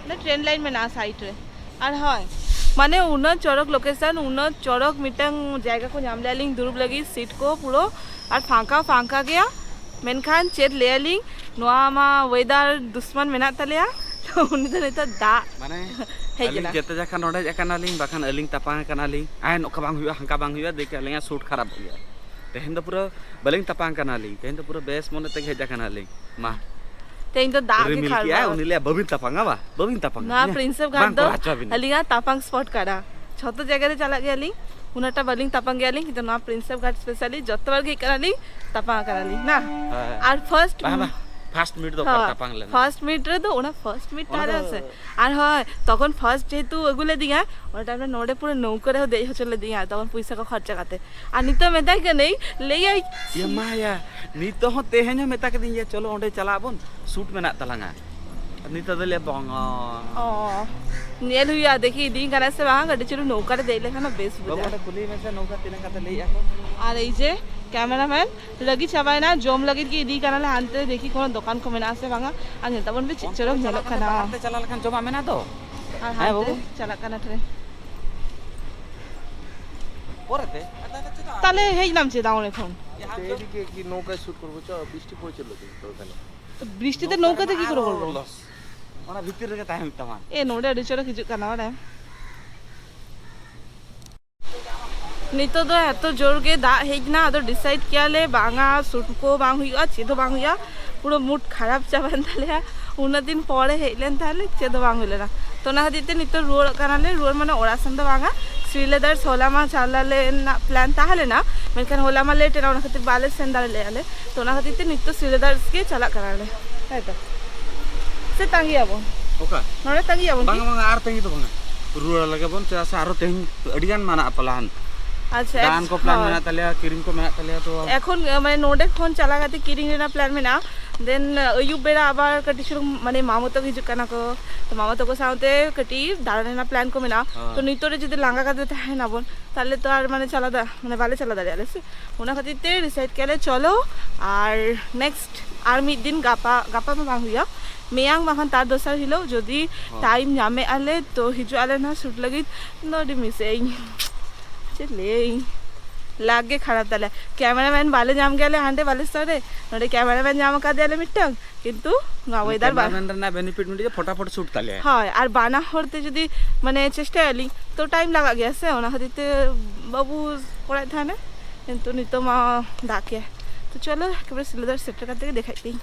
ᱚᱸᱰᱮ ᱴᱨᱮᱱ ᱞᱟᱭᱤᱱ ᱢᱮᱱᱟᱜᱼᱟ ᱥᱟᱭᱤᱰ ᱨᱮ᱾ ᱟᱨ ᱦᱳᱭ, ᱢᱟᱱᱮ ᱩᱱᱟᱹᱜ ᱪᱚᱨᱚᱠ ᱞᱳᱠᱮᱥᱚᱱ, ᱩᱱᱟᱹᱜ ᱪᱚᱨᱚᱠ ᱢᱤᱫᱴᱟᱝ ᱡᱟᱭᱜᱟ ᱠᱚ ᱧᱟᱢ ᱞᱮᱜᱼᱟ ᱞᱤᱧ ᱫᱩᱲᱩᱵ ᱞᱟᱹᱜᱤᱫ, ᱥᱤᱴ ᱠᱚ ᱯᱩᱨᱟᱹ ᱟᱨ ᱯᱷᱟᱸᱠᱟ ᱯᱷᱟᱸᱠᱟ ᱜᱮᱭᱟ᱾ ᱢᱮᱱᱠᱷᱟᱱ ᱪᱮᱫ ᱞᱟᱹᱭ ᱟᱞᱤᱧ, ᱱᱚᱣᱟ ᱢᱟ ᱚᱭᱮᱫᱟᱨ ᱫᱩᱥᱢᱚᱱ ᱢᱮᱱᱟᱜ ᱛᱟᱞᱮᱭᱟ, ᱛᱚ ᱩᱱᱤ ᱫᱚ ᱱᱤᱛᱚᱜ ᱫᱟᱜ ᱢᱟᱱᱮ ᱦᱮᱡ ᱟᱹᱞᱤᱧ ᱮᱱᱟ᱾ ᱡᱮᱛᱮ ᱡᱟᱠᱷᱟ ᱱᱚᱰᱮ ᱦᱮᱡ ᱟᱠᱟᱱᱟᱞᱤᱧ, ᱵᱟᱠᱷᱟᱱ ᱟᱹᱞᱤᱧ ᱛᱟᱯᱟᱝ ᱟᱠᱟᱱᱟᱞᱤᱧ, ᱟᱭ ᱱᱚᱝᱠᱟ ᱵᱟᱝ ᱦᱩᱭᱩᱜᱼᱟ, ᱦᱟᱱᱠᱟ ᱵᱟᱝ ᱦᱩᱭᱩᱜᱼᱟ, ᱫᱮᱠᱷᱤ ᱟᱹᱞᱤᱧᱟᱜ ᱥᱩᱴ ᱠᱷᱟᱨᱟᱯᱚᱜ ᱜᱮᱭᱟ᱾ ᱛᱮᱦᱮᱧ ᱫᱚ ᱯᱩᱨᱟᱹ ᱵᱟᱹᱞᱤᱧ ᱛᱟᱯᱟᱝ ᱟᱠᱟᱱᱟᱞᱤᱧ, ᱛᱮᱦᱮᱧ ᱫᱚ ᱯᱩᱨᱟᱹ ᱵᱮᱥ ᱢᱚᱱᱮ ᱛᱮᱜᱮ ᱦᱮᱡ ᱟᱠᱟᱱᱟᱞᱤᱧ᱾ ᱢᱟ᱾ ᱛᱮᱦᱮᱧ ᱫᱚ ᱫᱟᱜ ᱜᱮ ᱨᱤᱢᱤᱞ ᱠᱷᱟᱨ ᱠᱮᱜᱼᱟᱭ, ᱵᱟᱲᱟ᱾ ᱩᱱᱤ ᱞᱟᱹᱭᱟ, "ᱵᱟᱹᱵᱤᱱ ᱛᱟᱯᱟᱝᱟ ᱵᱟ? ᱵᱟᱹᱵᱤᱱ ᱛᱟᱯᱟᱝᱟ?" ᱱᱚᱣᱟ ᱦᱮᱸ? ᱯᱨᱤᱱᱥᱮᱯ ᱜᱷᱟᱴ ᱵᱟᱝ ᱫᱚ ᱠᱚᱨᱟᱣ ᱦᱚᱪᱚ ᱟᱹᱵᱤᱱᱟ᱾ ᱟᱹᱞᱤᱧᱟᱜ ᱛᱟᱯᱟᱝ ᱥᱯᱚᱴ ᱠᱟᱱᱟ᱾ ᱡᱷᱚᱛᱚ ᱡᱟᱭᱜᱟ ᱨᱮ ᱪᱟᱞᱟᱜ ᱜᱮᱭᱟᱞᱤᱧ, ᱩᱱᱟᱹᱜᱴᱟ ᱵᱟᱹᱞᱤᱧ ᱛᱟᱯᱟᱝ ᱜᱮᱭᱟᱞᱤᱧ, ᱠᱤᱱᱛᱩ ᱱᱚᱣᱟ ᱯᱨᱤᱱᱥᱮᱯ ᱜᱷᱟᱴ ᱥᱯᱮᱥᱟᱞᱤ ᱡᱚᱛᱚ ᱦᱚᱲ ᱜᱮ ᱦᱮᱡ ᱠᱟᱱᱟᱞᱤᱧ, ᱛᱟᱯᱟᱝ ᱟᱠᱟᱱᱟᱞᱤᱧ ᱱᱟ᱾ ᱦᱮᱸ᱾ ᱟᱨ ᱯᱷᱟᱨᱥᱴ ᱵᱟᱝ, ᱵᱟᱝ, ᱯᱷᱟᱨᱥᱴ ᱢᱤᱴ ᱫᱚ ᱚᱠᱟᱨᱮ ᱦᱚᱸ, ᱛᱟᱯᱟᱝ ᱞᱮᱱᱟ? ᱯᱷᱟᱨᱥᱴ ᱢᱤᱴ ᱨᱮᱫᱚ, ᱚᱱᱟ ᱯᱷᱟᱨᱥᱴ ᱢᱤᱴ ᱚᱱᱟ ᱛᱟᱦᱮᱸ ᱫᱚ ᱥᱮ᱾ ᱟᱨ ᱦᱳᱭ, ᱛᱚᱠᱷᱚᱱ ᱯᱷᱟᱨᱥᱴ ᱡᱮᱦᱮᱛᱩ ᱟᱹᱜᱩ ᱞᱮᱫᱤᱧᱟ, ᱚᱱᱟ ᱴᱟᱭᱤᱢ ᱨᱮ ᱱᱚᱰᱮ ᱯᱩᱨᱟᱹ ᱱᱟᱹᱣᱠᱟᱹ ᱨᱮᱦᱚᱸ ᱫᱮᱡ ᱦᱚᱪᱚ ᱞᱮᱫᱤᱧᱟ, ᱛᱚᱠᱷᱚᱱ ᱯᱚᱭᱥᱟ ᱠᱚ ᱠᱷᱚᱨᱪᱟ ᱠᱟᱛᱮ᱾ ᱟᱨ ᱱᱤᱛᱚᱜ ᱢᱮᱛᱟᱭ ᱠᱟᱹᱱᱟᱹᱧ, ᱞᱟᱹᱭᱟᱭ, ᱮ ᱢᱟ ᱭᱟ, ᱱᱤᱛᱚᱜ ᱦᱚᱸ, ᱛᱮᱦᱮᱧ ᱦᱚᱸ ᱢᱮᱛᱟ ᱠᱟᱹᱫᱤᱧ ᱜᱮᱭᱟ, "ᱪᱚᱞᱚ ᱚᱸᱰᱮ ᱪᱟᱞᱟᱜ ᱟᱵᱚᱱ, ᱥᱩᱴ ᱢᱮᱱᱟᱜ ᱛᱟᱞᱟᱝᱟ᱾" ᱱᱤᱛᱚᱜ ᱫᱚ ᱞᱟᱹᱭᱟ, "ᱵᱟᱝᱟ᱾" ᱚ, ᱧᱮᱞ ᱦᱩᱭᱩᱜᱼᱟ, ᱫᱮᱠᱷᱤ ᱤᱫᱤᱧ ᱠᱟᱱᱟ ᱥᱮ ᱵᱟᱝ, ᱠᱟᱹᱴᱤᱡ ᱪᱩᱞᱩᱝ ᱱᱚᱣᱠᱟ ᱨᱮ ᱫᱮᱡ ᱞᱮᱠᱷᱟᱱ ᱦᱚᱸ ᱵᱮᱥ ᱵᱟᱹᱵᱩ, ᱵᱩᱡᱷᱟᱹᱜᱼᱟ᱾ ᱚᱸᱰᱮ ᱠᱩᱞᱤᱭᱮ ᱢᱮᱥᱮ, ᱱᱚᱣᱠᱟ ᱛᱤᱱᱟᱹᱜ ᱠᱟᱛᱮ ᱞᱟᱹᱭᱮᱜᱼᱟ ᱠᱚ? ᱟᱨ ᱮᱭ ᱡᱮ, ᱠᱮᱢᱮᱨᱟᱢᱮᱱ ᱨᱟᱹᱜᱤ ᱪᱟᱵᱟᱭᱮᱱᱟ, ᱡᱚᱢ ᱞᱟᱹᱜᱤᱫ ᱜᱮ ᱤᱫᱤ ᱠᱟᱱᱟᱞᱮ ᱦᱟᱱᱛᱮ, ᱫᱮᱠᱷᱤ ᱠᱳᱱᱳ ᱫᱚᱠᱟᱱ ᱠᱚ ᱢᱮᱱᱟᱜᱼᱟ ᱥᱮ ᱵᱟᱝᱟ᱾ ᱟᱨ ᱧᱮᱞ ᱛᱟᱵᱚᱱ ᱯᱮ ᱪᱮᱫ ᱪᱚᱨᱚᱠ ᱧᱮᱞᱚᱜ ᱠᱟᱱᱟ᱾ ᱰᱟᱦᱟᱨ ᱛᱮ ᱪᱟᱞᱟᱣ ᱞᱮᱠᱷᱟᱱ ᱡᱚᱢᱟᱜ ᱢᱮᱱᱟᱜ ᱫᱚ᱾ ᱟᱨ ᱦᱮᱸ ᱦᱟᱱᱛᱮ ᱵᱟᱹᱵᱩ? ᱪᱟᱞᱟᱜ ᱠᱟᱱᱟ ᱴᱨᱮᱱ᱾ ᱯᱚᱨᱮᱛᱮ? ᱛᱟᱦᱞᱮ ᱦᱮᱡ ᱱᱟᱢ ᱪᱮᱫᱟᱜ ᱚᱸᱰᱮ ᱠᱷᱚᱱ? তেইদিকে কি নৌকায় শ্যুট করবো? চ, বৃষ্টি পড়ছে লোকে তো ওখানে। তো বৃষ্টিতে নৌকাতে কি করে করবো? লস। ওনা ভিতরে রেখে তাই আমি তামা। এ নোডে আডি চড়ে কিছু কানা ওরে। ᱱᱤᱛᱚᱜ ᱫᱚ ᱮᱛᱚ ᱡᱳᱨ ᱜᱮ ᱫᱟᱜ ᱦᱮᱡ ᱮᱱᱟ, ᱟᱫᱚ ᱰᱤᱥᱟᱭᱤᱰ ᱠᱮᱭᱟᱞᱮ ᱵᱟᱝᱟ, ᱥᱩᱴ ᱠᱚ ᱵᱟᱝ ᱦᱩᱭᱩᱜᱼᱟ, ᱪᱮᱫ ᱦᱚᱸ ᱵᱟᱝ ᱦᱩᱭᱩᱜᱼᱟ, ᱯᱩᱨᱟᱹ ᱢᱩᱰ ᱠᱷᱟᱨᱟᱯ ᱪᱟᱵᱟᱭᱮᱱ ᱛᱟᱞᱮᱭᱟ᱾ ᱩᱱᱟᱹᱜ ᱫᱤᱱ ᱯᱚᱨᱮ ᱦᱮᱡ ᱞᱮᱱ ᱛᱟᱦᱞᱮ ᱪᱮᱫ ᱦᱚᱸ ᱵᱟᱝ ᱦᱩᱭ ᱞᱮᱱᱟ, ᱛᱚ ᱚᱱᱟ ᱠᱷᱟᱹᱛᱤᱨ ᱛᱮ ᱱᱤᱛᱚᱜ ᱨᱩᱣᱟᱹᱲᱚᱜ ᱠᱟᱱᱟᱞᱮ, ᱨᱩᱣᱟᱹᱲ ᱢᱟᱱᱮ ᱚᱲᱟᱜ ᱥᱮᱱ ᱫᱚ ᱵᱟᱝᱟ, ᱥᱨᱤᱞᱮᱫᱟᱨᱥ ᱦᱚᱞᱟ ᱢᱟ ᱪᱟᱞᱟᱜ ᱨᱮᱱᱟᱜ ᱯᱞᱟᱱ ᱛᱟᱦᱮᱸ ᱞᱮᱱᱟ, ᱢᱮᱱᱠᱷᱟᱱ ᱦᱚᱞᱟ ᱢᱟ ᱞᱮᱴ ᱮᱱᱟ, ᱚᱱᱟ ᱠᱷᱟᱹᱛᱤᱨ ᱵᱟᱞᱮ ᱥᱮᱱ ᱫᱟᱲᱮ ᱞᱮᱫᱼᱟ ᱞᱮ᱾ ᱛᱚ ᱚᱱᱟ ᱠᱷᱟᱹᱛᱤᱨ ᱛᱮ ᱱᱤᱛᱚᱜ ᱥᱨᱤᱞᱮᱫᱟᱨᱥ ᱜᱮ ᱪᱟᱞᱟᱜ ᱠᱟᱱᱟᱞᱮ, ᱛᱟᱭ ᱛᱚ? ᱥᱮ ᱛᱟᱺᱜᱤᱭᱟᱵᱚᱱ? ᱚᱠᱟ? ᱱᱚᱰᱮ ᱛᱟᱺᱜᱤᱭᱟᱵᱚᱱ ᱵᱟᱝ ᱠᱤ? ᱵᱟᱝ, ᱟᱨ ᱛᱟᱺᱜᱤ ᱫᱚ ᱵᱟᱝᱟ᱾ ᱨᱩᱣᱟᱹᱲ ᱞᱟᱜᱮ ᱵᱚᱱ, ᱪᱮᱫᱟᱜ ᱥᱮ ᱟᱨᱚ ᱛᱮᱦᱮᱧ ᱟᱹᱰᱤ ᱜᱟᱱ ᱢᱮᱱᱟᱜᱼᱟ ᱯᱞᱟᱱ᱾ ᱟᱪᱪᱷᱟ, ᱫᱟᱬᱟᱱ ᱮᱠ-, ᱠᱚ ᱯᱞᱟᱱ ᱦᱳᱭ᱾ ᱢᱮᱱᱟᱜ ᱛᱟᱞᱮᱭᱟ, ᱠᱤᱨᱤᱧ ᱠᱚ ᱢᱮᱱᱟᱜ ᱛᱟᱞᱮᱭᱟ, ᱛᱚ᱾ ᱮᱠᱷᱚᱱ, ᱢᱟᱱᱮ, ᱱᱚᱰᱮ ᱠᱷᱚᱱ ᱪᱟᱞᱟᱣ ᱠᱟᱛᱮ ᱠᱤᱨᱤᱧ ᱨᱮᱱᱟᱜ ᱯᱞᱟᱱ ᱢᱮᱱᱟᱜᱼᱟ᱾ ᱫᱮᱱ, ᱟᱹᱭᱩᱵ ᱵᱮᱲᱟ ᱟᱵᱟᱨ ᱠᱟᱹᱴᱤᱡ ᱪᱩᱞᱩᱝ, ᱢᱟᱱᱮ, ᱢᱟᱢᱚ ᱛᱟᱠᱚ ᱦᱤᱡᱩᱜ ᱠᱟᱱᱟ ᱠᱚ, ᱛᱚ ᱢᱟᱢᱚ ᱛᱟᱠᱚ ᱥᱟᱶᱛᱮ ᱠᱟᱹᱴᱤᱡ ᱫᱟᱬᱟᱱ ᱨᱮᱱᱟᱜ ᱯᱞᱟᱱ ᱠᱚ ᱢᱮᱱᱟᱜᱼᱟ᱾ ᱦᱮᱸ᱾ ᱛᱚ ᱱᱤᱛᱚᱜ ᱨᱮ ᱡᱩᱫᱤ ᱞᱟᱸᱜᱟ ᱠᱟᱛᱮ ᱛᱟᱦᱮᱱᱟᱵᱚᱱ, ᱛᱟᱦᱞᱮ ᱛᱚ ᱟᱨ, ᱢᱟᱱᱮ, ᱪᱟᱞᱟᱣ ᱫᱟ-, ᱢᱟᱱᱮ, ᱵᱟᱞᱮ ᱪᱟᱞᱟᱣ ᱫᱟᱲᱮᱭᱟᱜᱼᱟ ᱞᱮ ᱥᱮ᱾ ᱚᱱᱟ ᱠᱷᱟᱹᱛᱤᱨ ᱛᱮ ᱰᱤᱥᱟᱭᱤᱰ ᱠᱮᱫᱼᱟ ᱞᱮ, ᱪᱚᱞᱚ ᱟᱨ ᱱᱮᱠᱥᱴ ᱟᱨ ᱢᱤᱫ ᱫᱤᱱ, ᱜᱟᱯᱟ, ᱜᱟᱯᱟ ᱢᱟ ᱵᱟᱝ ᱦᱩᱭᱩᱜᱼᱟ, ᱢᱮᱭᱟᱝ ᱵᱟᱝᱠᱷᱟᱱ ᱛᱟᱨ ᱫᱚᱥᱟᱨ ᱦᱤᱞᱳᱜ ᱡᱩᱫᱤ ᱦᱚᱸ᱾ ᱴᱟᱭᱤᱢ ᱧᱟᱢᱮᱫᱼᱟ ᱞᱮ, ᱛᱚ ᱦᱤᱡᱩᱜ ᱟᱞᱮ ᱱᱚᱣᱟ ᱥᱩᱴ ᱞᱟᱹᱜᱤᱫ᱾ ᱤᱧ ᱫᱚ ᱟᱹᱰᱤ ᱢᱤᱥ ᱮᱫ ᱟᱹᱧ, ᱪᱮᱫ ᱞᱟᱹᱭᱟᱹᱧ, ᱞᱟᱠ ᱜᱮ ᱠᱷᱟᱨᱟᱯ ᱛᱟᱞᱮ᱾ ᱠᱮᱢᱮᱨᱟᱢᱮᱱ ᱵᱟᱞᱮ ᱧᱟᱢ ᱜᱮᱭᱟ ᱞᱮ ᱦᱟᱸᱰᱮ ᱵᱟᱞᱮᱥᱚᱨ ᱨᱮ, ᱱᱚᱰᱮ ᱠᱮᱢᱮᱨᱟᱢᱮᱱ ᱧᱟᱢ ᱟᱠᱟᱫᱮᱭᱟ ᱞᱮ ᱢᱤᱫᱴᱟᱝ, ᱠᱤᱱᱛᱩ ᱱᱚᱣᱟ ᱢᱟᱱᱮ ᱳᱭᱮᱫᱟᱨ ᱵᱟᱝ᱾ ᱠᱮᱢᱮᱨᱟᱢᱮᱱ ᱨᱮᱱᱟᱜ ᱵᱮᱱᱤᱯᱷᱤᱴ ᱢᱤᱫᱴᱤᱡ ᱡᱮ ᱯᱷᱚᱴᱟᱯᱷᱚᱴ ᱥᱩᱴ ᱛᱟᱞᱮᱭᱟ᱾ ᱦᱳᱭ, ᱟᱨ ᱵᱟᱱᱟ ᱦᱚᱲ ᱛᱮ ᱡᱩᱫᱤ, ᱢᱟᱱᱮ, ᱪᱮᱥᱴᱟᱭᱟᱞᱤᱧ, ᱛᱚ ᱴᱟᱭᱤᱢ ᱞᱟᱜᱟᱜ ᱜᱮᱭᱟ ᱥᱮ, ᱚᱱᱟ ᱠᱷᱟᱹᱛᱤᱨ ᱛᱮ ᱵᱟᱹᱵᱩ ᱠᱚᱨᱟᱣᱮᱫ ᱛᱟᱦᱮᱱᱟᱭ, ᱠᱤᱱᱛᱩ ᱱᱤᱛᱚᱜ ᱢᱟ ᱫᱟᱜ ᱠᱮᱫ᱾ ᱛᱚ ᱪᱚᱞᱚ, ᱮᱠᱮᱵᱟᱨᱮ ᱥᱤᱞᱫᱟᱹ ᱥᱮᱴᱮᱨ ᱠᱟᱛᱮ ᱜᱮ ᱫᱮᱠᱷᱟᱭᱮᱫ ᱯᱮᱭᱟᱹᱧ᱾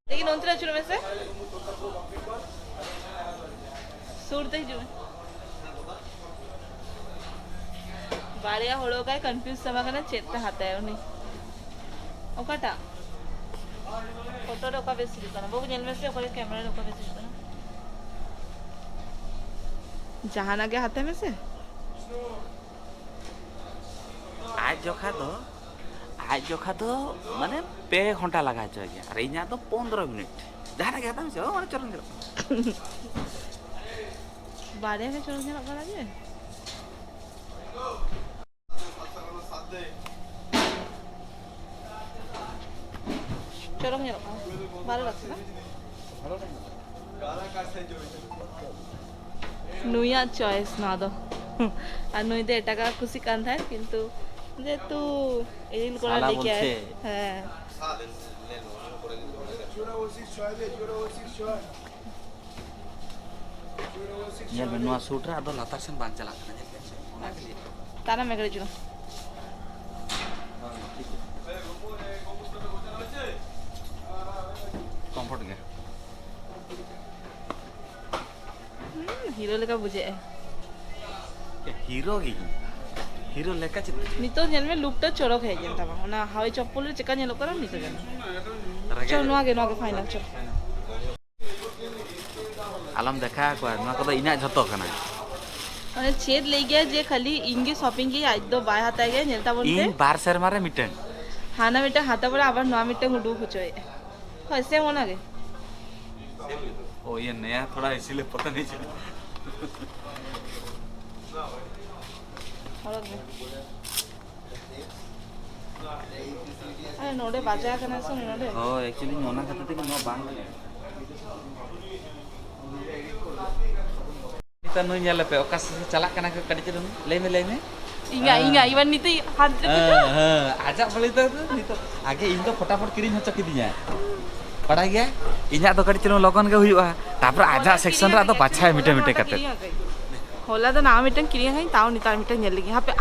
ᱞᱮᱠᱤᱱ ᱚᱱᱛᱮ ᱨᱮ ᱟᱹᱪᱩᱨᱚᱜ ᱢᱮᱥᱮ᱾ ᱥᱩᱨ ᱛᱮ ᱦᱤᱡᱩᱜ ᱢᱮ᱾ ᱵᱟᱨᱭᱟ ᱦᱚᱲ ᱚᱠᱟᱭ ᱠᱚᱱᱯᱷᱤᱭᱩᱡᱽ ᱪᱟᱵᱟ ᱠᱟᱱᱟ, ᱪᱮᱫ ᱛᱮ ᱦᱟᱛᱟᱭᱟ ᱩᱱᱤ᱾ ᱚᱠᱟᱴᱟᱜ? ᱯᱷᱳᱴᱳ ᱨᱮ ᱚᱠᱟ ᱵᱮᱥ ᱦᱤᱡᱩᱜ ᱠᱟᱱᱟ? ᱵᱟᱹᱵᱩ, ᱧᱮᱞ ᱢᱮᱥᱮ, ᱚᱠᱟ ᱨᱮ ᱠᱮᱢᱮᱨᱟ ᱨᱮ ᱚᱠᱟ ᱵᱮᱥ ᱦᱤᱡᱩᱜ ᱠᱟᱱᱟ? ᱡᱟᱦᱟᱱᱟᱜ ᱜᱮ ᱦᱟᱛᱟᱭ ᱢᱮᱥᱮ᱾ ᱟᱡ ᱡᱚᱠᱷᱟ ᱫᱚ, ᱟᱡ ᱡᱚᱠᱷᱟ ᱫᱚ ᱢᱟᱱᱮ ᱯᱮ ᱜᱷᱚᱱᱴᱟ ᱞᱟᱜᱟᱣ ᱦᱚᱪᱚ ᱜᱮᱭᱟ, ᱟᱨ ᱤᱧᱟᱹᱜ ᱫᱚ ᱯᱚᱱᱫᱽᱨᱚ ᱢᱤᱱᱤᱴ᱾ ᱡᱟᱦᱟᱱᱟᱜ ᱜᱮ ᱦᱟᱛᱟᱣ ᱢᱮᱥᱮ, ᱚ, ᱢᱟᱱᱮ ᱪᱚᱨᱚᱠ ᱧᱮᱞᱚᱜ ᱠᱟᱱᱟ᱾ ᱵᱟᱨᱭᱟ ᱜᱮ ᱪᱚᱨᱚᱠ ᱧᱮᱞᱚᱜ ᱠᱟᱱᱟ ᱡᱮ᱾ ᱪᱚᱨᱚᱠ ᱧᱮᱞᱚᱜ ᱠᱟᱱᱟ᱾ ᱵᱷᱟᱞᱚ ᱞᱟᱜᱽᱪᱷᱮ ᱱᱟ? ᱱᱩᱭᱟᱜ ᱪᱚᱭᱮᱥ ᱱᱚᱣᱟ ᱫᱚ᱾ ᱟᱨ ᱱᱩᱭ ᱫᱚ ᱮᱴᱟᱜᱟᱜ ᱠᱩᱥᱤᱜ ᱠᱟᱱ ᱛᱟᱦᱮᱸᱫ, ᱠᱤᱱᱛᱩ ᱡᱮᱦᱮᱛᱩ ᱤᱧ ᱠᱚᱲᱟ ᱥᱟᱞᱟ ᱞᱟᱹᱭ ᱠᱮᱜᱼᱟᱭ᱾ ᱵᱚᱞᱪᱷᱮ᱾ ᱦᱮᱸ᱾ ᱧᱮᱞ ᱢᱮ, ᱱᱚᱣᱟ ᱥᱩᱴ ᱨᱮ ᱟᱫᱚ ᱞᱟᱛᱟᱨ ᱥᱮᱱ ᱵᱟᱝ ᱪᱟᱞᱟᱜ ᱠᱟᱱᱟ, ᱧᱮᱞ ᱠᱮᱫ ᱟᱢ? ᱚᱱᱟ ᱜᱮ ᱞᱟᱹᱭ᱾ ᱛᱟᱭᱱᱚᱢ ᱢᱮ ᱠᱟᱹᱴᱤᱡ ᱪᱩᱞᱩᱝ᱾ ᱦᱮᱸ, ᱴᱷᱤᱠ ᱜᱮᱭᱟ᱾ ᱠᱚᱢᱯᱷᱚᱨᱴ ᱜᱮ᱾ ᱦᱩᱸ, ᱦᱤᱨᱳ ᱞᱮᱠᱟ ᱵᱩᱡᱷᱟᱹᱜᱼᱟ᱾ ᱮ, ᱦᱤᱨᱳ ᱜᱮ᱾ ᱦᱤᱨᱳ ᱞᱮᱠᱟ ᱪᱮᱫ? ᱱᱤᱛᱚᱜ ᱧᱮᱞ ᱢᱮ, ᱞᱩᱠ ᱴᱟ ᱪᱚᱨᱚᱠ ᱦᱮᱡ ᱮᱱ ᱛᱟᱢᱟ᱾ ᱚᱱᱟ ᱦᱟᱣᱟᱭ ᱪᱚᱯᱯᱚᱞ ᱨᱮ ᱪᱮᱠᱟ ᱧᱮᱞᱚᱜ ᱠᱟᱱᱟ, ᱱᱤᱛᱚᱜ ᱧᱮᱞ ᱢᱮ᱾ ᱨᱮᱸᱜᱮᱡ ᱪᱚ, ᱱᱚᱣᱟ ᱜᱮ, ᱱᱚᱣᱟ ᱜᱮ ᱯᱷᱟᱭᱱᱟᱞ, ᱪᱚ᱾ ᱟᱞᱚᱢ ᱫᱮᱠᱷᱟᱣ ᱟᱠᱚᱣᱟ, ᱱᱚᱣᱟ ᱠᱚᱫᱚ ᱤᱧᱟᱹᱜ ᱡᱷᱚᱛᱚ ᱠᱟᱱᱟ᱾ ᱚᱱᱮ ᱪᱮᱫ ᱞᱟᱹᱭ ᱜᱮᱭᱟ ᱡᱮ ᱠᱷᱟᱹᱞᱤ ᱤᱧ ᱜᱮ ᱥᱚᱯᱤᱝ ᱜᱮᱭᱟ, ᱟᱡ ᱫᱚ ᱵᱟᱭ ᱦᱟᱛᱟᱣ ᱜᱮᱭᱟ, ᱧᱮᱞ ᱛᱟᱵᱚᱱ ᱯᱮ᱾ ᱤᱧ ᱵᱟᱨ ᱥᱮᱨᱢᱟ ᱨᱮ ᱢᱤᱫᱴᱮᱱ᱾ ᱦᱟᱱᱟ ᱢᱤᱫᱴᱟᱝ ᱦᱟᱛᱟᱣ ᱯᱚᱨᱮ ᱟᱵᱟᱨ ᱱᱚᱣᱟ ᱢᱤᱫᱴᱟᱝ ᱩᱰᱩᱠ ᱦᱚᱪᱚᱭᱮᱫ᱾ ᱦᱳᱭ, ᱥᱮᱢ ᱚᱱᱟ ᱜᱮ᱾ ᱳ, ᱤᱭᱟᱹ ᱱᱟᱭᱟ ᱛᱷᱚᱲᱟ ᱤᱥᱤᱞᱤᱭᱮ ᱯᱚᱛᱟ ᱱᱟᱦᱤᱸ ᱪᱚᱞᱟ᱾ ᱦᱚᱨᱚᱜ ᱢᱮ᱾ ᱟᱨᱮ, ᱱᱚᱰᱮ ᱵᱟᱡᱟᱣ ᱠᱟᱱᱟ ᱥᱮ ᱱᱚᱰᱮ? ᱦᱳᱭ, actually ᱚᱱᱟ ᱠᱷᱟᱹᱛᱤᱨ ᱛᱮᱜᱮ ᱱᱚᱣᱟ ᱵᱟᱝ᱾ ᱱᱤᱛᱚᱜ ᱱᱩᱭ ᱧᱮᱞ ᱞᱮᱯᱮ, ᱚᱠᱟ ᱥᱮᱫ ᱪᱟᱞᱟᱜ ᱠᱟᱱᱟ ᱠᱚ, ᱠᱟᱹᱴᱤᱡ ᱪᱩᱞᱩᱝ ᱞᱟᱹᱭ ᱢᱮ, ᱞᱟᱹᱭ ᱢᱮ᱾ ᱤᱧᱟᱜ, ᱦᱮᱸ᱾ ᱤᱧᱟᱜ, ᱤᱣᱟᱱ ᱱᱤᱛᱚᱜ ᱦᱟᱱᱛᱮ ᱨᱮ ᱦᱮᱸ, ᱦᱮᱸ, ᱟᱡᱟᱜ ᱵᱚᱞᱮ ᱫᱚ ᱱᱤᱛᱚᱜ ᱟᱜᱮ ᱤᱧ ᱫᱚ ᱯᱷᱚᱴᱟᱯᱷᱚᱴ ᱠᱤᱨᱤᱧ ᱦᱚᱪᱚ ᱠᱤᱫᱤᱧᱟ᱾ ᱵᱟᱲᱟᱭ ᱜᱮᱭᱟ? ᱤᱧᱟᱜ ᱫᱚ ᱠᱟᱹᱴᱤᱡ ᱪᱩᱞᱩᱝ ᱞᱚᱜᱚᱱ ᱜᱮ ᱦᱩᱭᱩᱜᱼᱟ, ᱛᱟᱯᱚᱨ ᱟᱡᱟᱜ ᱥᱮᱠᱥᱚᱱ ᱨᱮ ᱟᱫᱚ ᱵᱟᱪᱷᱟᱭᱟ ᱢᱤᱫᱴᱮᱱ ᱢᱤᱫᱴᱮᱱ ᱠᱟᱛᱮ᱾ ᱦᱚᱞᱟ ᱫᱚ ᱱᱟᱣᱟ ᱢᱤᱫᱴᱟᱝ ᱠᱤᱨᱤᱧ ᱟᱠᱟᱫᱟᱹᱧ, ᱛᱟᱣ ᱱᱮᱛᱟᱨ ᱢᱤᱫᱴᱟᱝ ᱧᱮᱞ ᱞᱮᱜᱤᱧ ᱦᱟᱯᱮ᱾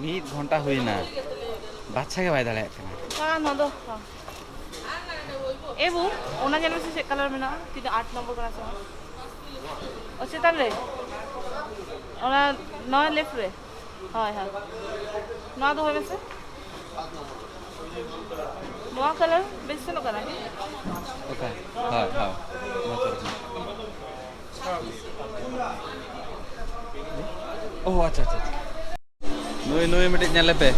ᱢᱤᱫ ᱜᱷᱚᱱᱴᱟ ᱦᱩᱭᱱᱟ, ᱵᱟᱪᱷᱟ ᱜᱮ ᱵᱟᱭ ᱫᱟᱲᱮᱭᱟᱜ ᱠᱟᱱᱟ᱾ ᱦᱮᱸ, ᱱᱚᱣᱟ ᱫᱚ, ᱦᱮᱸ᱾ ᱮ ᱵᱩ, ᱚᱱᱟ ᱧᱮᱞ ᱢᱮᱥᱮ ᱪᱮᱫ ᱠᱟᱞᱟᱨ ᱢᱮᱱᱟᱜᱼᱟ, ᱛᱤᱱᱟᱹᱜ ᱟᱴ ᱱᱚᱢᱵᱚᱨ ᱠᱟᱱᱟ ᱥᱮ ᱵᱟᱝ? ᱚ, ᱪᱮᱛᱟᱱ ᱨᱮ, ᱚᱱᱟ ᱱᱚᱣᱟ ᱞᱮᱯᱷᱴ ᱨᱮ᱾ ᱦᱳᱭ, ᱦᱳᱭ, ᱱᱚᱣᱟ ᱫᱚᱦᱚᱭ ᱢᱮᱥᱮ᱾ ᱱᱚᱣᱟ ᱠᱟᱞᱟᱨ ᱵᱮᱥ ᱧᱮᱞᱚᱜ ᱠᱟᱱᱟ᱾ ᱚᱠᱟ? ᱦᱳᱭ, ᱦᱳᱭ, ᱱᱚᱣᱟ ᱪᱚᱨᱚᱠ ᱧᱚᱜ᱾ ᱳ, ᱟᱪᱪᱷᱟ, ᱟᱪᱪᱷᱟ, ᱟᱪᱪᱷᱟ᱾ ᱱᱩᱭ, ᱱᱩᱭ ᱢᱤᱫᱴᱤᱡ ᱧᱮᱞᱮ ᱯᱮ,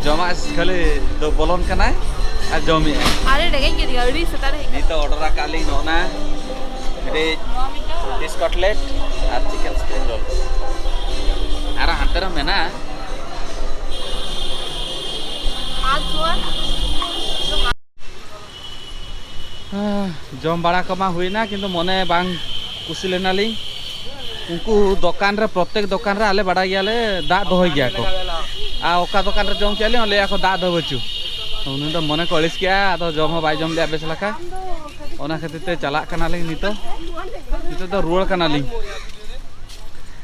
ᱡᱚᱢᱟᱜ ᱠᱷᱟᱹᱞᱤ ᱫᱚ ᱵᱚᱞᱚᱱ ᱠᱟᱱᱟᱭ ᱟᱨ ᱡᱚᱢᱮᱜᱼᱟᱭ᱾ ᱟᱨᱮ ᱨᱮᱸᱜᱮᱡ ᱠᱮᱫᱤᱧᱟ, ᱟᱹᱰᱤ ᱥᱮᱛᱟᱜ ᱨᱮ ᱦᱮᱡ ᱱᱤᱛᱚᱜ ᱚᱰᱟᱨ ᱟᱠᱟᱫ ᱞᱤᱧ ᱱᱚᱜᱼᱚ ᱱᱟ ᱢᱤᱫᱴᱤᱡ ᱱᱚᱣᱟ ᱢᱤᱫᱴᱟᱝ᱾ ᱯᱷᱤᱥ ᱠᱟᱴᱞᱮᱴ ᱟᱨ ᱪᱤᱠᱮᱱ ᱥᱯᱨᱤᱝ ᱨᱳᱞ᱾ ᱟᱨ ᱦᱟᱱᱛᱮ ᱨᱮᱦᱚᱸ ᱢᱮᱱᱟᱜᱼᱟ᱾ ᱦᱟᱛ ᱫᱷᱳᱭᱟ᱾ ᱦᱮᱸ, ᱡᱚᱢ ᱵᱟᱲᱟ ᱠᱚᱢᱟ ᱦᱩᱭᱱᱟ, ᱠᱤᱱᱛᱩ ᱢᱚᱱᱮ ᱵᱟᱝ ᱠᱩᱥᱤ ᱞᱮᱱᱟᱞᱤᱧ᱾ ᱩᱱᱠᱩ ᱫᱚᱠᱟᱱ ᱨᱮ, ᱯᱨᱚᱛᱮᱠ ᱫᱚᱠᱟᱱ ᱨᱮ ᱟᱞᱮ ᱵᱟᱲᱟᱭ ᱜᱮᱭᱟᱞᱮ, ᱫᱟᱜ ᱫᱚᱦᱚᱭ ᱜᱮᱭᱟ ᱠᱚ᱾ ᱟᱨ ᱚᱠᱟ ᱫᱚᱠᱟᱱ ᱨᱮ ᱡᱚᱢ ᱠᱮᱜᱼᱟ ᱞᱤᱧ, ᱞᱟᱹᱭᱟ ᱠᱚ ᱫᱟᱜ ᱫᱚ ᱵᱟᱹᱪᱩᱜ᱾ ᱩᱱᱤ ᱫᱚ ᱢᱚᱱᱮ ᱠᱚ ᱟᱹᱲᱤᱥ ᱠᱮᱜᱼᱟ, ᱟᱫᱚ ᱡᱚᱢ ᱦᱚᱸ ᱵᱟᱭ ᱡᱚᱢ ᱞᱮᱜᱼᱟ ᱵᱮᱥ ᱞᱮᱠᱟ᱾ ᱚᱱᱟ ᱠᱷᱟᱹᱛᱤᱨ ᱛᱮ ᱪᱟᱞᱟᱜ ᱠᱟᱱᱟᱞᱤᱧ ᱱᱤᱛᱚᱜ᱾ ᱱᱤᱛᱚᱜ ᱫᱚ ᱨᱩᱣᱟᱹᱲ ᱠᱟᱱᱟᱞᱤᱧ᱾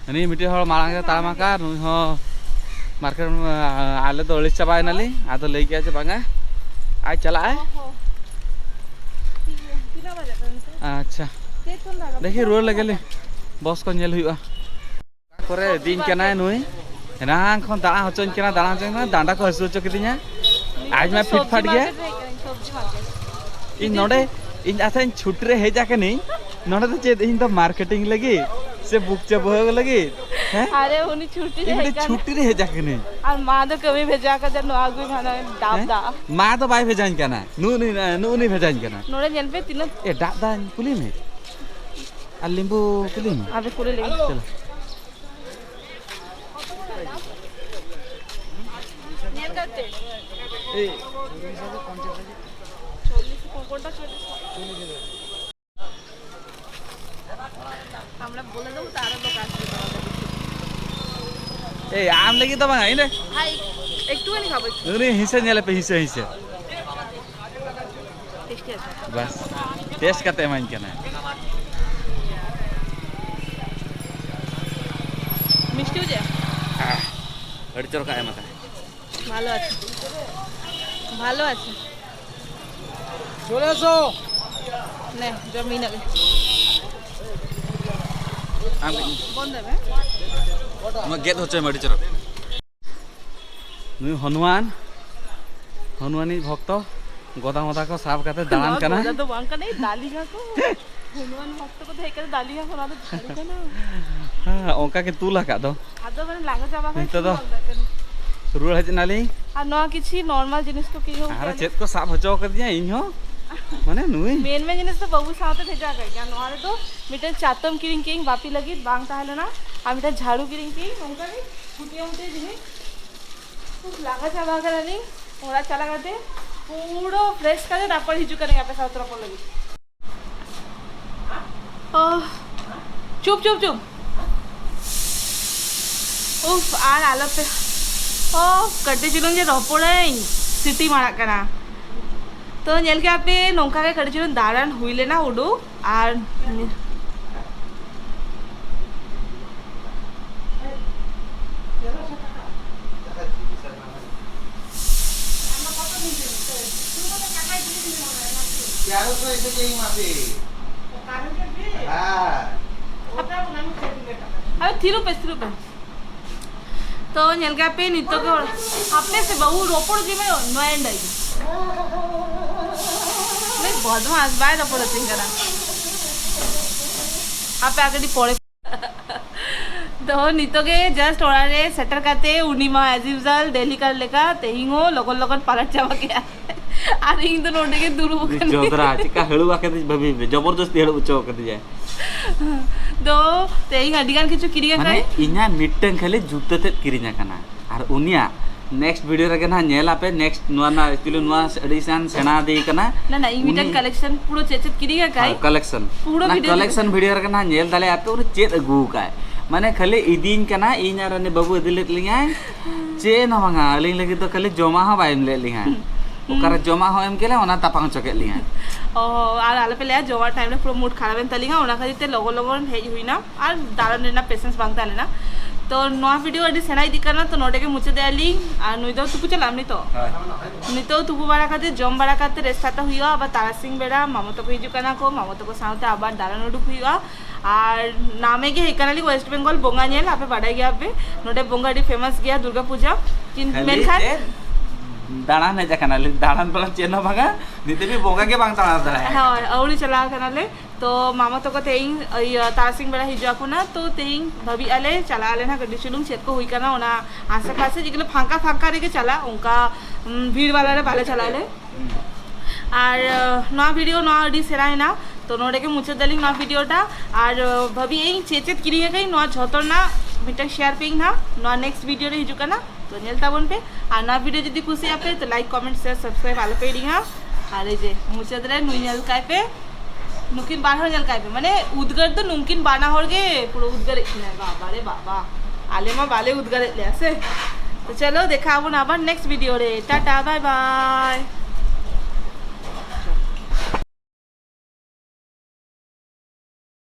ᱩᱱᱤ ᱢᱤᱫᱴᱮᱱ ᱦᱚᱲ ᱢᱟᱲᱟᱝ ᱨᱮ ᱛᱟᱲᱟᱢ ᱟᱠᱟᱫ, ᱱᱩᱭ ᱦᱚᱸ ᱢᱟᱨᱠᱮᱴ, ᱟᱞᱮ ᱫᱚ ᱟᱹᱲᱤᱥ ᱪᱟᱵᱟᱭᱮᱱᱟᱞᱤᱧ᱾ ᱟᱫᱚ ᱞᱟᱹᱭ ᱠᱮᱜᱼᱟ ᱡᱮ ᱵᱟᱝᱟ, ᱟᱡ ᱪᱟᱞᱟᱜ ᱟᱭ᱾ ᱟᱪᱪᱷᱟ, ᱫᱮᱠᱷᱤ ᱨᱩᱣᱟᱹᱲ ᱞᱮᱜᱮ ᱞᱤᱧ, ᱵᱚᱥ ᱠᱚ ᱧᱮᱞ ᱦᱩᱭᱩᱜᱼᱟ᱾ ᱠᱚᱨᱮ ᱤᱫᱤᱧ ᱠᱟᱱᱟᱭ ᱱᱩᱭ᱾ ᱮᱱᱟᱝ ᱠᱷᱚᱱ ᱫᱟᱬᱟ ᱦᱚᱪᱚᱧ ᱠᱟᱱᱟ, ᱫᱟᱬᱟ ᱦᱚᱪᱚᱧ ᱠᱟᱱᱟ, ᱰᱟᱸᱰᱟ ᱠᱚ ᱦᱟᱹᱥᱩ ᱦᱚᱪᱚ ᱠᱤᱫᱤᱧᱟ᱾ ᱟᱡ ᱢᱟ ᱯᱷᱤᱴ ᱯᱷᱟᱴ ᱜᱮᱭᱟ᱾ ᱤᱧ ᱱᱚᱰᱮ, ᱤᱧ ᱟᱪᱪᱷᱟᱧ ᱪᱷᱩᱴᱤ ᱨᱮ ᱦᱮᱡ ᱟᱠᱟᱱᱟᱹᱧ, ᱱᱚᱰᱮ ᱫᱚ ᱪᱮᱫ ᱤᱧ ᱫᱚ ᱢᱟᱨᱠᱮᱴᱤᱝ ᱞᱟᱹᱜᱤᱫ ᱥᱮ ᱵᱩᱠ ᱪᱟᱹᱯᱩ ᱞᱟᱹᱜᱤᱫ? ᱦᱮᱸ? ᱟᱨᱮ, ᱩᱱᱤ ᱪᱷᱩᱴᱤ ᱨᱮ ᱤᱧ ᱦᱮᱡ ᱢᱤᱫᱴᱮᱱ ᱟᱠᱟᱱ᱾ ᱪᱷᱩᱴᱤ ᱨᱮ ᱦᱮᱡ ᱟᱠᱟᱱᱟᱹᱧ᱾ ᱟᱨ ᱢᱟ ᱫᱚ ᱠᱟᱹᱢᱤ ᱵᱷᱮᱡᱟ ᱠᱟᱫᱮ, ᱱᱚᱣᱟ ᱟᱹᱜᱩᱭ ᱢᱮ, ᱦᱟᱱᱟ ᱰᱟᱵ ᱦᱮᱸ? ᱫᱟᱜ᱾ ᱢᱟ ᱫᱚ ᱵᱟᱭ ᱵᱷᱮᱡᱟᱧ ᱠᱟᱱᱟ, ᱱᱩᱜ ᱱᱩᱭ, ᱱᱩᱜ ᱱᱩᱭ ᱵᱷᱮᱡᱟᱧ ᱠᱟᱱᱟ᱾ ᱱᱚᱰᱮ ᱧᱮᱞ ᱯᱮ ᱛᱤᱱᱟᱹᱜ ᱮ, ᱫᱟᱜ ᱫᱟᱧ ᱠᱩᱞᱤ ᱢᱮ᱾ ᱟᱨ ᱞᱤᱢᱵᱩ ᱠᱩᱞᱤ ᱢᱮ᱾ ᱟᱵᱮ ᱠᱩᱞᱤ ᱞᱮᱜᱮ᱾ ᱪᱚᱞᱚ᱾ ᱧᱮᱞ ᱠᱟᱛᱮ᱾ ᱮᱭ᱾ ᱪᱚᱞᱞᱤᱥ, ᱠᱚ-, ᱠᱚᱱᱴᱟ ᱪᱚᱞᱞᱤᱥ? আমরা বলে দেবো, তারা তো কাজ করবে আমাদের। এই, আম লেগে তো ভাঙা, এই নে। ভাই, একটুখানি খাবো, একটু। ᱩᱱᱤ ᱦᱤᱥᱟᱹ ᱧᱮᱞᱮ ᱯᱮ, ᱦᱤᱥᱟᱹ, ᱦᱤᱥᱟᱹ᱾ ᱴᱮস্টি আছে। ᱵᱟᱥ, ᱴᱮᱥᱴ ᱠᱟᱛᱮ ᱮᱢᱟᱹᱧ ᱠᱟᱱᱟ᱾ মিষ্টি হয়েছে? ᱟᱹᱰᱤ ᱪᱚᱨᱚᱠᱟ ᱮᱢ ᱟᱠᱟᱫᱟ᱾ ভালো আছে, ভালো আছে। চলে এসো। নে, জমি নেবে। ᱟᱢ ᱵᱚᱱ ᱫᱮᱵᱮ᱾ ᱱᱚᱣᱟ ᱜᱮᱫ ᱦᱚᱪᱚᱭ ᱢᱮ, ᱟᱹᱰᱤ ᱪᱚᱨᱚᱠ᱾ ᱱᱩᱭ ᱦᱚᱱᱩᱢᱟᱱ, ᱦᱚᱱᱩᱢᱟᱱᱤᱡ ᱵᱷᱚᱠᱛᱚ, ᱜᱚᱫᱟ ᱢᱚᱫᱟ ᱠᱚ ᱥᱟᱵ ᱠᱟᱛᱮ ᱫᱟᱬᱟᱱ ᱱᱚᱣᱟ ᱠᱟᱱᱟ᱾ ᱜᱚᱫᱟ ᱫᱚ ᱵᱟᱝ ᱠᱟᱱᱟ, ᱮᱭ ᱫᱟᱞᱤᱧᱟ ᱠᱚ᱾ ᱦᱚᱱᱩᱢᱟᱱ ᱵᱷᱚᱠᱛᱚ ᱠᱚ ᱫᱮᱡ ᱠᱟᱛᱮ ᱫᱟᱞᱤᱧᱟ ᱠᱚ, ᱱᱚᱣᱟ ᱫᱚ ᱡᱷᱟᱲᱩ ᱠᱟᱱᱟ᱾ ᱦᱮᱸ, ᱚᱱᱠᱟ ᱜᱮ ᱛᱩᱞ ᱟᱠᱟᱫ ᱫᱚ᱾ ᱟᱫᱚ ᱢᱟᱱᱮ ᱞᱟᱸᱜᱟ ᱪᱟᱵᱟ ᱠᱷᱟᱱ ᱱᱤᱛᱚᱜ ᱫᱚ ᱪᱮᱫ ᱵᱟᱝ ᱠᱟᱱᱟ? ᱨᱩᱣᱟᱹᱲ ᱦᱮᱡ ᱮᱱᱟᱞᱤᱧ᱾ ᱟᱨ ᱱᱚᱣᱟ ᱠᱤᱪᱷᱤ ᱱᱚᱨᱢᱟᱞ ᱡᱤᱱᱤᱥ ᱠᱚ ᱠᱤᱪᱷᱩ ᱟᱨ ᱪᱮᱫ ᱠᱚ ᱥᱟᱵ ᱦᱚᱪᱚ ᱠᱟᱫᱤᱧᱟ ᱤᱧ ᱦᱚᱸ, ᱢᱟᱱᱮ ᱱᱩᱭ᱾ ᱢᱮᱱ ᱢᱮᱱ ᱡᱤᱱᱤᱥ ᱫᱚ ᱵᱟᱹᱵᱩ ᱥᱟᱶᱛᱮ ᱵᱷᱮᱡᱟ ᱠᱟᱜ ᱜᱮᱭᱟ᱾ ᱱᱚᱣᱟ ᱨᱮᱫᱚ ᱢᱤᱫᱴᱮᱱ ᱪᱟᱛᱚᱢ ᱠᱤᱨᱤᱧ ᱠᱮᱜ ᱤᱧ ᱵᱟᱯᱤ ᱞᱟᱹᱜᱤᱫ, ᱵᱟᱝ ᱛᱟᱦᱮᱸ ᱞᱮᱱᱟ᱾ ᱟᱨ ᱢᱤᱫᱴᱮᱱ ᱡᱷᱟᱲᱩ ᱠᱤᱨᱤᱧ ᱠᱮᱜ ᱤᱧ, ᱚᱱᱠᱟ ᱜᱮ ᱯᱷᱩᱴᱤᱭᱟᱹ ᱯᱷᱩᱴᱤᱭᱟᱹ ᱡᱤᱱᱤᱥ᱾ ᱠᱷᱩᱵ ᱞᱟᱸᱜᱟ ᱪᱟᱵᱟ ᱠᱟᱱᱟᱞᱤᱧ᱾ ᱚᱲᱟᱜ ᱪᱟᱞᱟᱣ ᱠᱟᱛᱮ ᱯᱩᱨᱟᱹ ᱯᱷᱨᱮᱥ ᱠᱟᱛᱮ ᱛᱟᱨᱯᱚᱨ ᱦᱤᱡᱩᱜ ᱠᱟᱱᱟᱞᱤᱧ ᱟᱯᱮ ᱥᱟᱶᱛᱮ ᱨᱚᱯᱚᱲ ᱞᱟᱹᱜᱤᱫ᱾ ᱳᱦ, ᱪᱩᱯ, ᱪᱩᱯ, ᱪᱩᱯ᱾ ᱩᱯᱷ, ᱟᱨ ᱟᱞᱚᱯᱮ, ᱚ, ᱠᱟᱹᱴᱤᱡ ᱪᱩᱞᱩᱝ ᱡᱮ ᱨᱚᱯᱚᱲᱟᱹᱧ, ᱥᱤᱴᱤ ᱢᱟᱨᱟᱜ ᱠᱟᱱᱟ᱾ ᱛᱚ, ᱧᱮᱞ ᱠᱮᱜᱼᱟ ᱯᱮ, ᱱᱚᱝᱠᱟ ᱜᱮ ᱠᱟᱹᱴᱤᱡ ᱪᱩᱞᱩᱝ ᱫᱟᱬᱟᱱ ᱦᱩᱭ ᱞᱮᱱᱟ, ᱩᱰᱩᱠ᱾ ᱟᱨ ᱟᱨ ᱛᱷᱤᱨᱩ ᱯᱮ, ᱛᱷᱤᱨᱩ ᱯᱮ᱾ ᱛᱚ, ᱧᱮᱞ ᱠᱟᱜ ᱯᱮ, ᱱᱤᱛᱚᱜ ᱜᱮ ᱦᱚᱲ, ᱦᱟᱯᱮ ᱥᱮ ᱵᱟᱹᱦᱩ ᱨᱚᱯᱚᱲ ᱜᱮ ᱢᱮ, ᱱᱚᱣᱟ ᱮᱱᱰ ᱟᱭ᱾ ᱩᱱᱤ ᱵᱚᱫᱢᱟᱥ ᱵᱟᱭ ᱨᱚᱯᱚᱲ ᱦᱚᱪᱚᱧ ᱠᱟᱱᱟ᱾ ᱦᱟᱯᱮ ᱟᱨ ᱠᱟᱹᱴᱤᱡ ᱯᱚᱨᱮ᱾ ᱛᱚ, ᱱᱤᱛᱚᱜ ᱜᱮ just ᱚᱲᱟᱜ ᱨᱮ ᱥᱮᱴᱮᱨ ᱠᱟᱛᱮ ᱩᱱᱤ ᱢᱟ as usual ᱰᱮᱞᱤ ᱠᱟᱞ ᱞᱮᱠᱟ ᱛᱮᱦᱮᱧ ᱦᱚᱸ ᱞᱚᱜᱚᱱ ᱞᱚᱜᱚᱱ ᱯᱟᱞᱟᱴ ᱪᱟᱵᱟ ᱠᱮᱜᱼᱟ᱾ ᱟᱨ ᱤᱧ ᱫᱚ ᱱᱚᱰᱮ ᱜᱮ ᱫᱩᱲᱩᱵ ᱟᱠᱟᱱᱟᱹᱧ᱾ ᱡᱚᱫᱽᱨᱟ ᱪᱮᱠᱟ ᱦᱟᱹᱲᱩᱵ ᱟᱠᱟᱫᱤᱧ ᱵᱷᱟᱹᱵᱤ ᱢᱮ, ᱡᱚᱵᱚᱨᱫᱚᱥᱛᱤ ᱦᱟᱹᱲᱩᱵ ᱦᱚᱪᱚ ᱠᱟᱫᱤᱧᱟᱭ᱾ ᱛᱚ, ᱛᱮᱦᱮᱧ ᱟᱹᱰᱤ ᱜᱟᱱ ᱠᱤᱪᱷᱩ ᱠᱤᱨᱤᱧ ᱢᱟᱱᱮ ᱟᱠᱟᱫ᱾ ᱤᱧᱟᱹᱜ ᱢᱤᱫᱴᱟᱝ ᱠᱷᱟᱹᱞᱤ ᱡᱩᱛᱟᱹ ᱛᱮᱫ ᱠᱤᱨᱤᱧ ᱟᱠᱟᱱᱟ, ᱟᱨ ᱩᱱᱤᱭᱟᱜ next video ᱨᱮᱜᱮ ᱱᱟᱦᱟᱜ ᱧᱮᱞ ᱟᱯᱮ᱾ Next ᱱᱚᱣᱟ ᱨᱮᱱᱟᱜ actually ᱱᱚᱣᱟ ᱟᱹᱰᱤ ᱜᱟᱱ ᱥᱮᱬᱟ ᱤᱫᱤ ᱠᱟᱱᱟ᱾ ᱱᱟ, ᱱᱟ, ᱤᱧ ᱢᱤᱫᱴᱟᱝ ᱩᱱᱤ collection ᱯᱩᱨᱟᱹ ᱪᱮᱫ ᱪᱮᱫ ᱠᱤᱨᱤᱧ ᱟᱠᱟᱫ᱾ ᱦᱮᱸ, collection᱾ ᱯᱩᱨᱟᱹ ᱚᱱᱟ video collection video ᱨᱮᱜᱮ ᱱᱟᱦᱟᱜ ᱧᱮᱞ ᱫᱟᱲᱮᱭᱟᱜ ᱟᱯᱮ ᱩᱱᱤ ᱪᱮᱫ ᱟᱹᱜᱩ ᱟᱠᱟᱫ᱾ ᱢᱟᱱᱮ ᱠᱷᱟᱹᱞᱤ ᱤᱫᱤᱧ ᱠᱟᱱᱟ, ᱤᱧ ᱟᱨ ᱩᱱᱤ ᱵᱟᱹᱵᱩ ᱤᱫᱤ ᱞᱮᱫ ᱞᱤᱧᱟᱭ᱾ ᱪᱮᱫ ᱦᱚᱸ ᱵᱟᱝᱟ, ᱟᱹᱞᱤᱧ ᱞᱟᱹᱜᱤᱫ ᱫᱚ ᱠᱷᱟᱹᱞᱤ ᱡᱚᱢᱟᱜ ᱦᱚᱸ ᱵᱟᱭ ᱮᱢ ᱞᱮᱫ ᱞᱤᱧᱟ᱾ ᱦᱩᱸ᱾ ᱚᱠᱟᱨᱮ ᱡᱚᱢᱟᱜ ᱦᱚᱸ ᱮᱢ ᱠᱮᱫ ᱞᱮ, ᱚᱱᱟ ᱛᱟᱯᱟᱢ ᱦᱚᱪᱚ ᱠᱮᱫ ᱞᱤᱧᱟ᱾ ᱚ, ᱟᱨ ᱟᱞᱚᱯᱮ ᱞᱟᱹᱭᱟ, ᱡᱚᱢᱟᱜ time ᱨᱮ ᱯᱩᱨᱟᱹ mood ᱠᱷᱟᱨᱟᱯ ᱮᱱ ᱛᱟᱹᱞᱤᱧᱟ, ᱚᱱᱟ ᱠᱷᱟᱹᱛᱤᱨ ᱛᱮ ᱞᱚᱜᱚᱱ ᱞᱚᱜᱚᱱ ᱦᱮᱡ ᱦᱩᱭᱱᱟ᱾ ᱟᱨ ᱫᱟᱬᱟᱱ ᱨᱮᱱᱟᱜ patience ᱵᱟᱝ ᱛᱟᱦᱮᱸ ᱞᱮᱱᱟ᱾ ᱛᱚ, ᱱᱚᱣᱟ video ᱟᱹᱰᱤ ᱥᱮᱬᱟ ᱤᱫᱤᱜ ᱠᱟᱱᱟ, ᱛᱚ ᱱᱚᱰᱮ ᱜᱮ ᱢᱩᱪᱟᱹᱫᱮᱜᱼᱟ ᱞᱤᱧ᱾ ᱟᱨ ᱱᱩᱭ ᱫᱚ ᱛᱩᱯᱩ ᱪᱟᱞᱟᱜ ᱟᱢ ᱱᱤᱛᱚᱜ? ᱦᱳᱭ᱾ ᱱᱤᱛᱚᱜ ᱛᱩᱯᱩ ᱵᱟᱲᱟ ᱠᱟᱛᱮ, ᱡᱚᱢ ᱵᱟᱲᱟ ᱠᱟᱛᱮ rest ᱦᱟᱛᱟᱣ ᱦᱩᱭᱩᱜᱼᱟ, ᱟᱵᱟᱨ ᱛᱟᱨᱟᱥᱤᱧ ᱵᱮᱲᱟ ᱢᱟᱢᱚ ᱛᱟᱠᱚ ᱦᱤᱡᱩᱜ ᱠᱟᱱᱟ ᱠᱚ, ᱢᱟᱢᱚ ᱛᱟᱠᱚ ᱥᱟᱶᱛᱮ ᱟᱵᱟᱨ ᱫᱟᱬᱟᱱ ᱩᱰᱩᱠ ᱦᱩᱭᱩᱜᱼᱟ᱾ ᱟᱨ ᱱᱟᱢᱮ ᱜᱮ ᱦᱮᱡ ᱠᱟᱱᱟᱞᱤᱧ West Bengal ᱵᱚᱸᱜᱟ ᱧᱮᱞ, ᱟᱯᱮ ᱵᱟᱰᱟᱭ ᱜᱮᱭᱟ ᱯᱮ ᱱᱚᱰᱮ ᱵᱚᱸᱜᱟ ᱟᱹᱰᱤ famous ᱜᱮᱭᱟ ᱫᱩᱨᱜᱟ ᱯᱩᱡᱟ᱾ ᱠᱤᱱ-, ᱠᱷᱟᱹᱞᱤ ᱢᱮᱱᱠᱷᱟᱱ ᱪᱮᱫ ᱫᱟᱬᱟᱱ ᱦᱮᱡ ᱟᱠᱟᱱᱟᱞᱤᱧ, ᱫᱟᱬᱟᱱ ᱵᱟᱲᱟ ᱪᱮᱫ ᱦᱚᱸ ᱵᱟᱝᱟ, ᱱᱤᱛᱚᱜ ᱫᱷᱟᱹᱵᱤᱡ ᱵᱚᱸᱜᱟ ᱜᱮ ᱵᱟᱝ ᱫᱟᱬᱟ ᱫᱟᱲᱮ ᱟᱠᱟᱱᱟ᱾ ᱦᱳᱭ, ᱟᱹᱣᱨᱤ ᱪᱟᱞᱟᱣ ᱠᱟᱱᱟᱞᱮ᱾ ᱛᱚ ᱢᱟᱢᱟ ᱛᱟᱠᱚ ᱛᱮᱦᱮᱧ ᱤᱭᱟᱹ ᱛᱟᱨᱟᱥᱤᱧ ᱵᱮᱲᱟ ᱦᱤᱡᱩᱜ ᱟᱠᱚ ᱱᱟ, ᱛᱚ ᱛᱮᱦᱮᱧ ᱵᱷᱟᱹᱵᱤ ᱟᱞᱮ ᱪᱟᱞᱟᱜ ᱟᱞᱮ ᱱᱟ ᱠᱟᱹᱴᱤᱡ ᱪᱩᱞᱩᱝ ᱪᱮᱫ ᱠᱚ ᱦᱩᱭ ᱠᱟᱱᱟ ᱚᱱᱟ ᱟᱥᱮ ᱯᱟᱥᱮ ᱡᱮᱜᱩᱞᱳ ᱯᱷᱟᱸᱠᱟ ᱯᱷᱟᱸᱠᱟ ᱨᱮᱜᱮ ᱪᱟᱞᱟᱜ, ᱚᱱᱠᱟ ᱩᱢ, ᱵᱷᱤᱲ ᱵᱟᱞᱟ ᱨᱮ ᱵᱟᱞᱮ ᱪᱟᱞᱟᱜ ᱟᱞᱮ᱾ ᱟᱨ ᱟᱸ, ᱱᱚᱣᱟ video ᱱᱚᱣᱟ ᱟᱹᱰᱤ ᱥᱮᱬᱟᱭᱮᱱᱟ, ᱛᱚ ᱱᱚᱰᱮ ᱜᱮ ᱢᱩᱪᱟᱹᱫ ᱫᱟᱞᱤᱧ ᱱᱚᱣᱟ video ᱴᱟ᱾ ᱟᱨ ᱟᱸ, ᱵᱷᱟᱹᱵᱤ ᱟᱹᱧ ᱪᱮᱫ ᱪᱮᱫ ᱠᱤᱨᱤᱧ ᱟᱠᱟᱫᱟᱹᱧ ᱱᱚᱣᱟ ᱡᱷᱚᱛᱚ ᱨᱮᱱᱟᱜ ᱢᱤᱫᱴᱟᱝ share ᱯᱮ ᱤᱧ ᱦᱟᱸᱜ ᱱᱚᱣᱟ next video ᱨᱮ ᱦᱤᱡᱩᱜ ᱠᱟᱱᱟ, ᱛᱚ ᱧᱮᱞ ᱛᱟᱵᱚᱱ ᱯᱮ᱾ ᱟᱨ ᱱᱚᱣᱟ video ᱡᱩᱫᱤ ᱠᱩᱥᱤᱭᱟᱜ ᱯᱮ ᱛᱚ like, comment, share, subscribe ᱟᱞᱚ ᱯᱮ ᱦᱤᱲᱤᱧᱟ᱾ ᱟᱨ ᱮᱭ ᱡᱮ ᱢᱩᱪᱟᱹᱫ ᱨᱮ ᱱᱩᱭ ᱧᱮᱞ ᱠᱟᱭ ᱯᱮ, ᱱᱩᱠᱤᱱ ᱵᱟᱨ ᱦᱚᱲ ᱧᱮᱞ ᱠᱟᱭ ᱯᱮ, ᱢᱟᱱᱮ ᱩᱫᱽᱜᱟᱹᱨ ᱫᱚ ᱱᱩᱠᱤᱱ ᱵᱟᱱᱟ ᱦᱚᱲ ᱜᱮ ᱯᱩᱨᱟᱹ ᱩᱫᱽᱜᱟᱹᱨᱮᱫ ᱠᱤᱱᱟᱭ, ᱵᱟᱵᱟ ᱨᱮ ᱵᱟᱵᱟ, ᱟᱞᱮ ᱢᱟ ᱵᱟᱞᱮ ᱩᱫᱽᱜᱟᱹᱨᱮᱫ ᱞᱮᱭᱟ ᱥᱮ᱾ ᱛᱚ ᱪᱚᱞᱚ, ᱫᱮᱠᱷᱟ ᱟᱵᱚᱱ ᱟᱵᱟᱨ next video ᱨᱮ᱾ Tata, bye bye.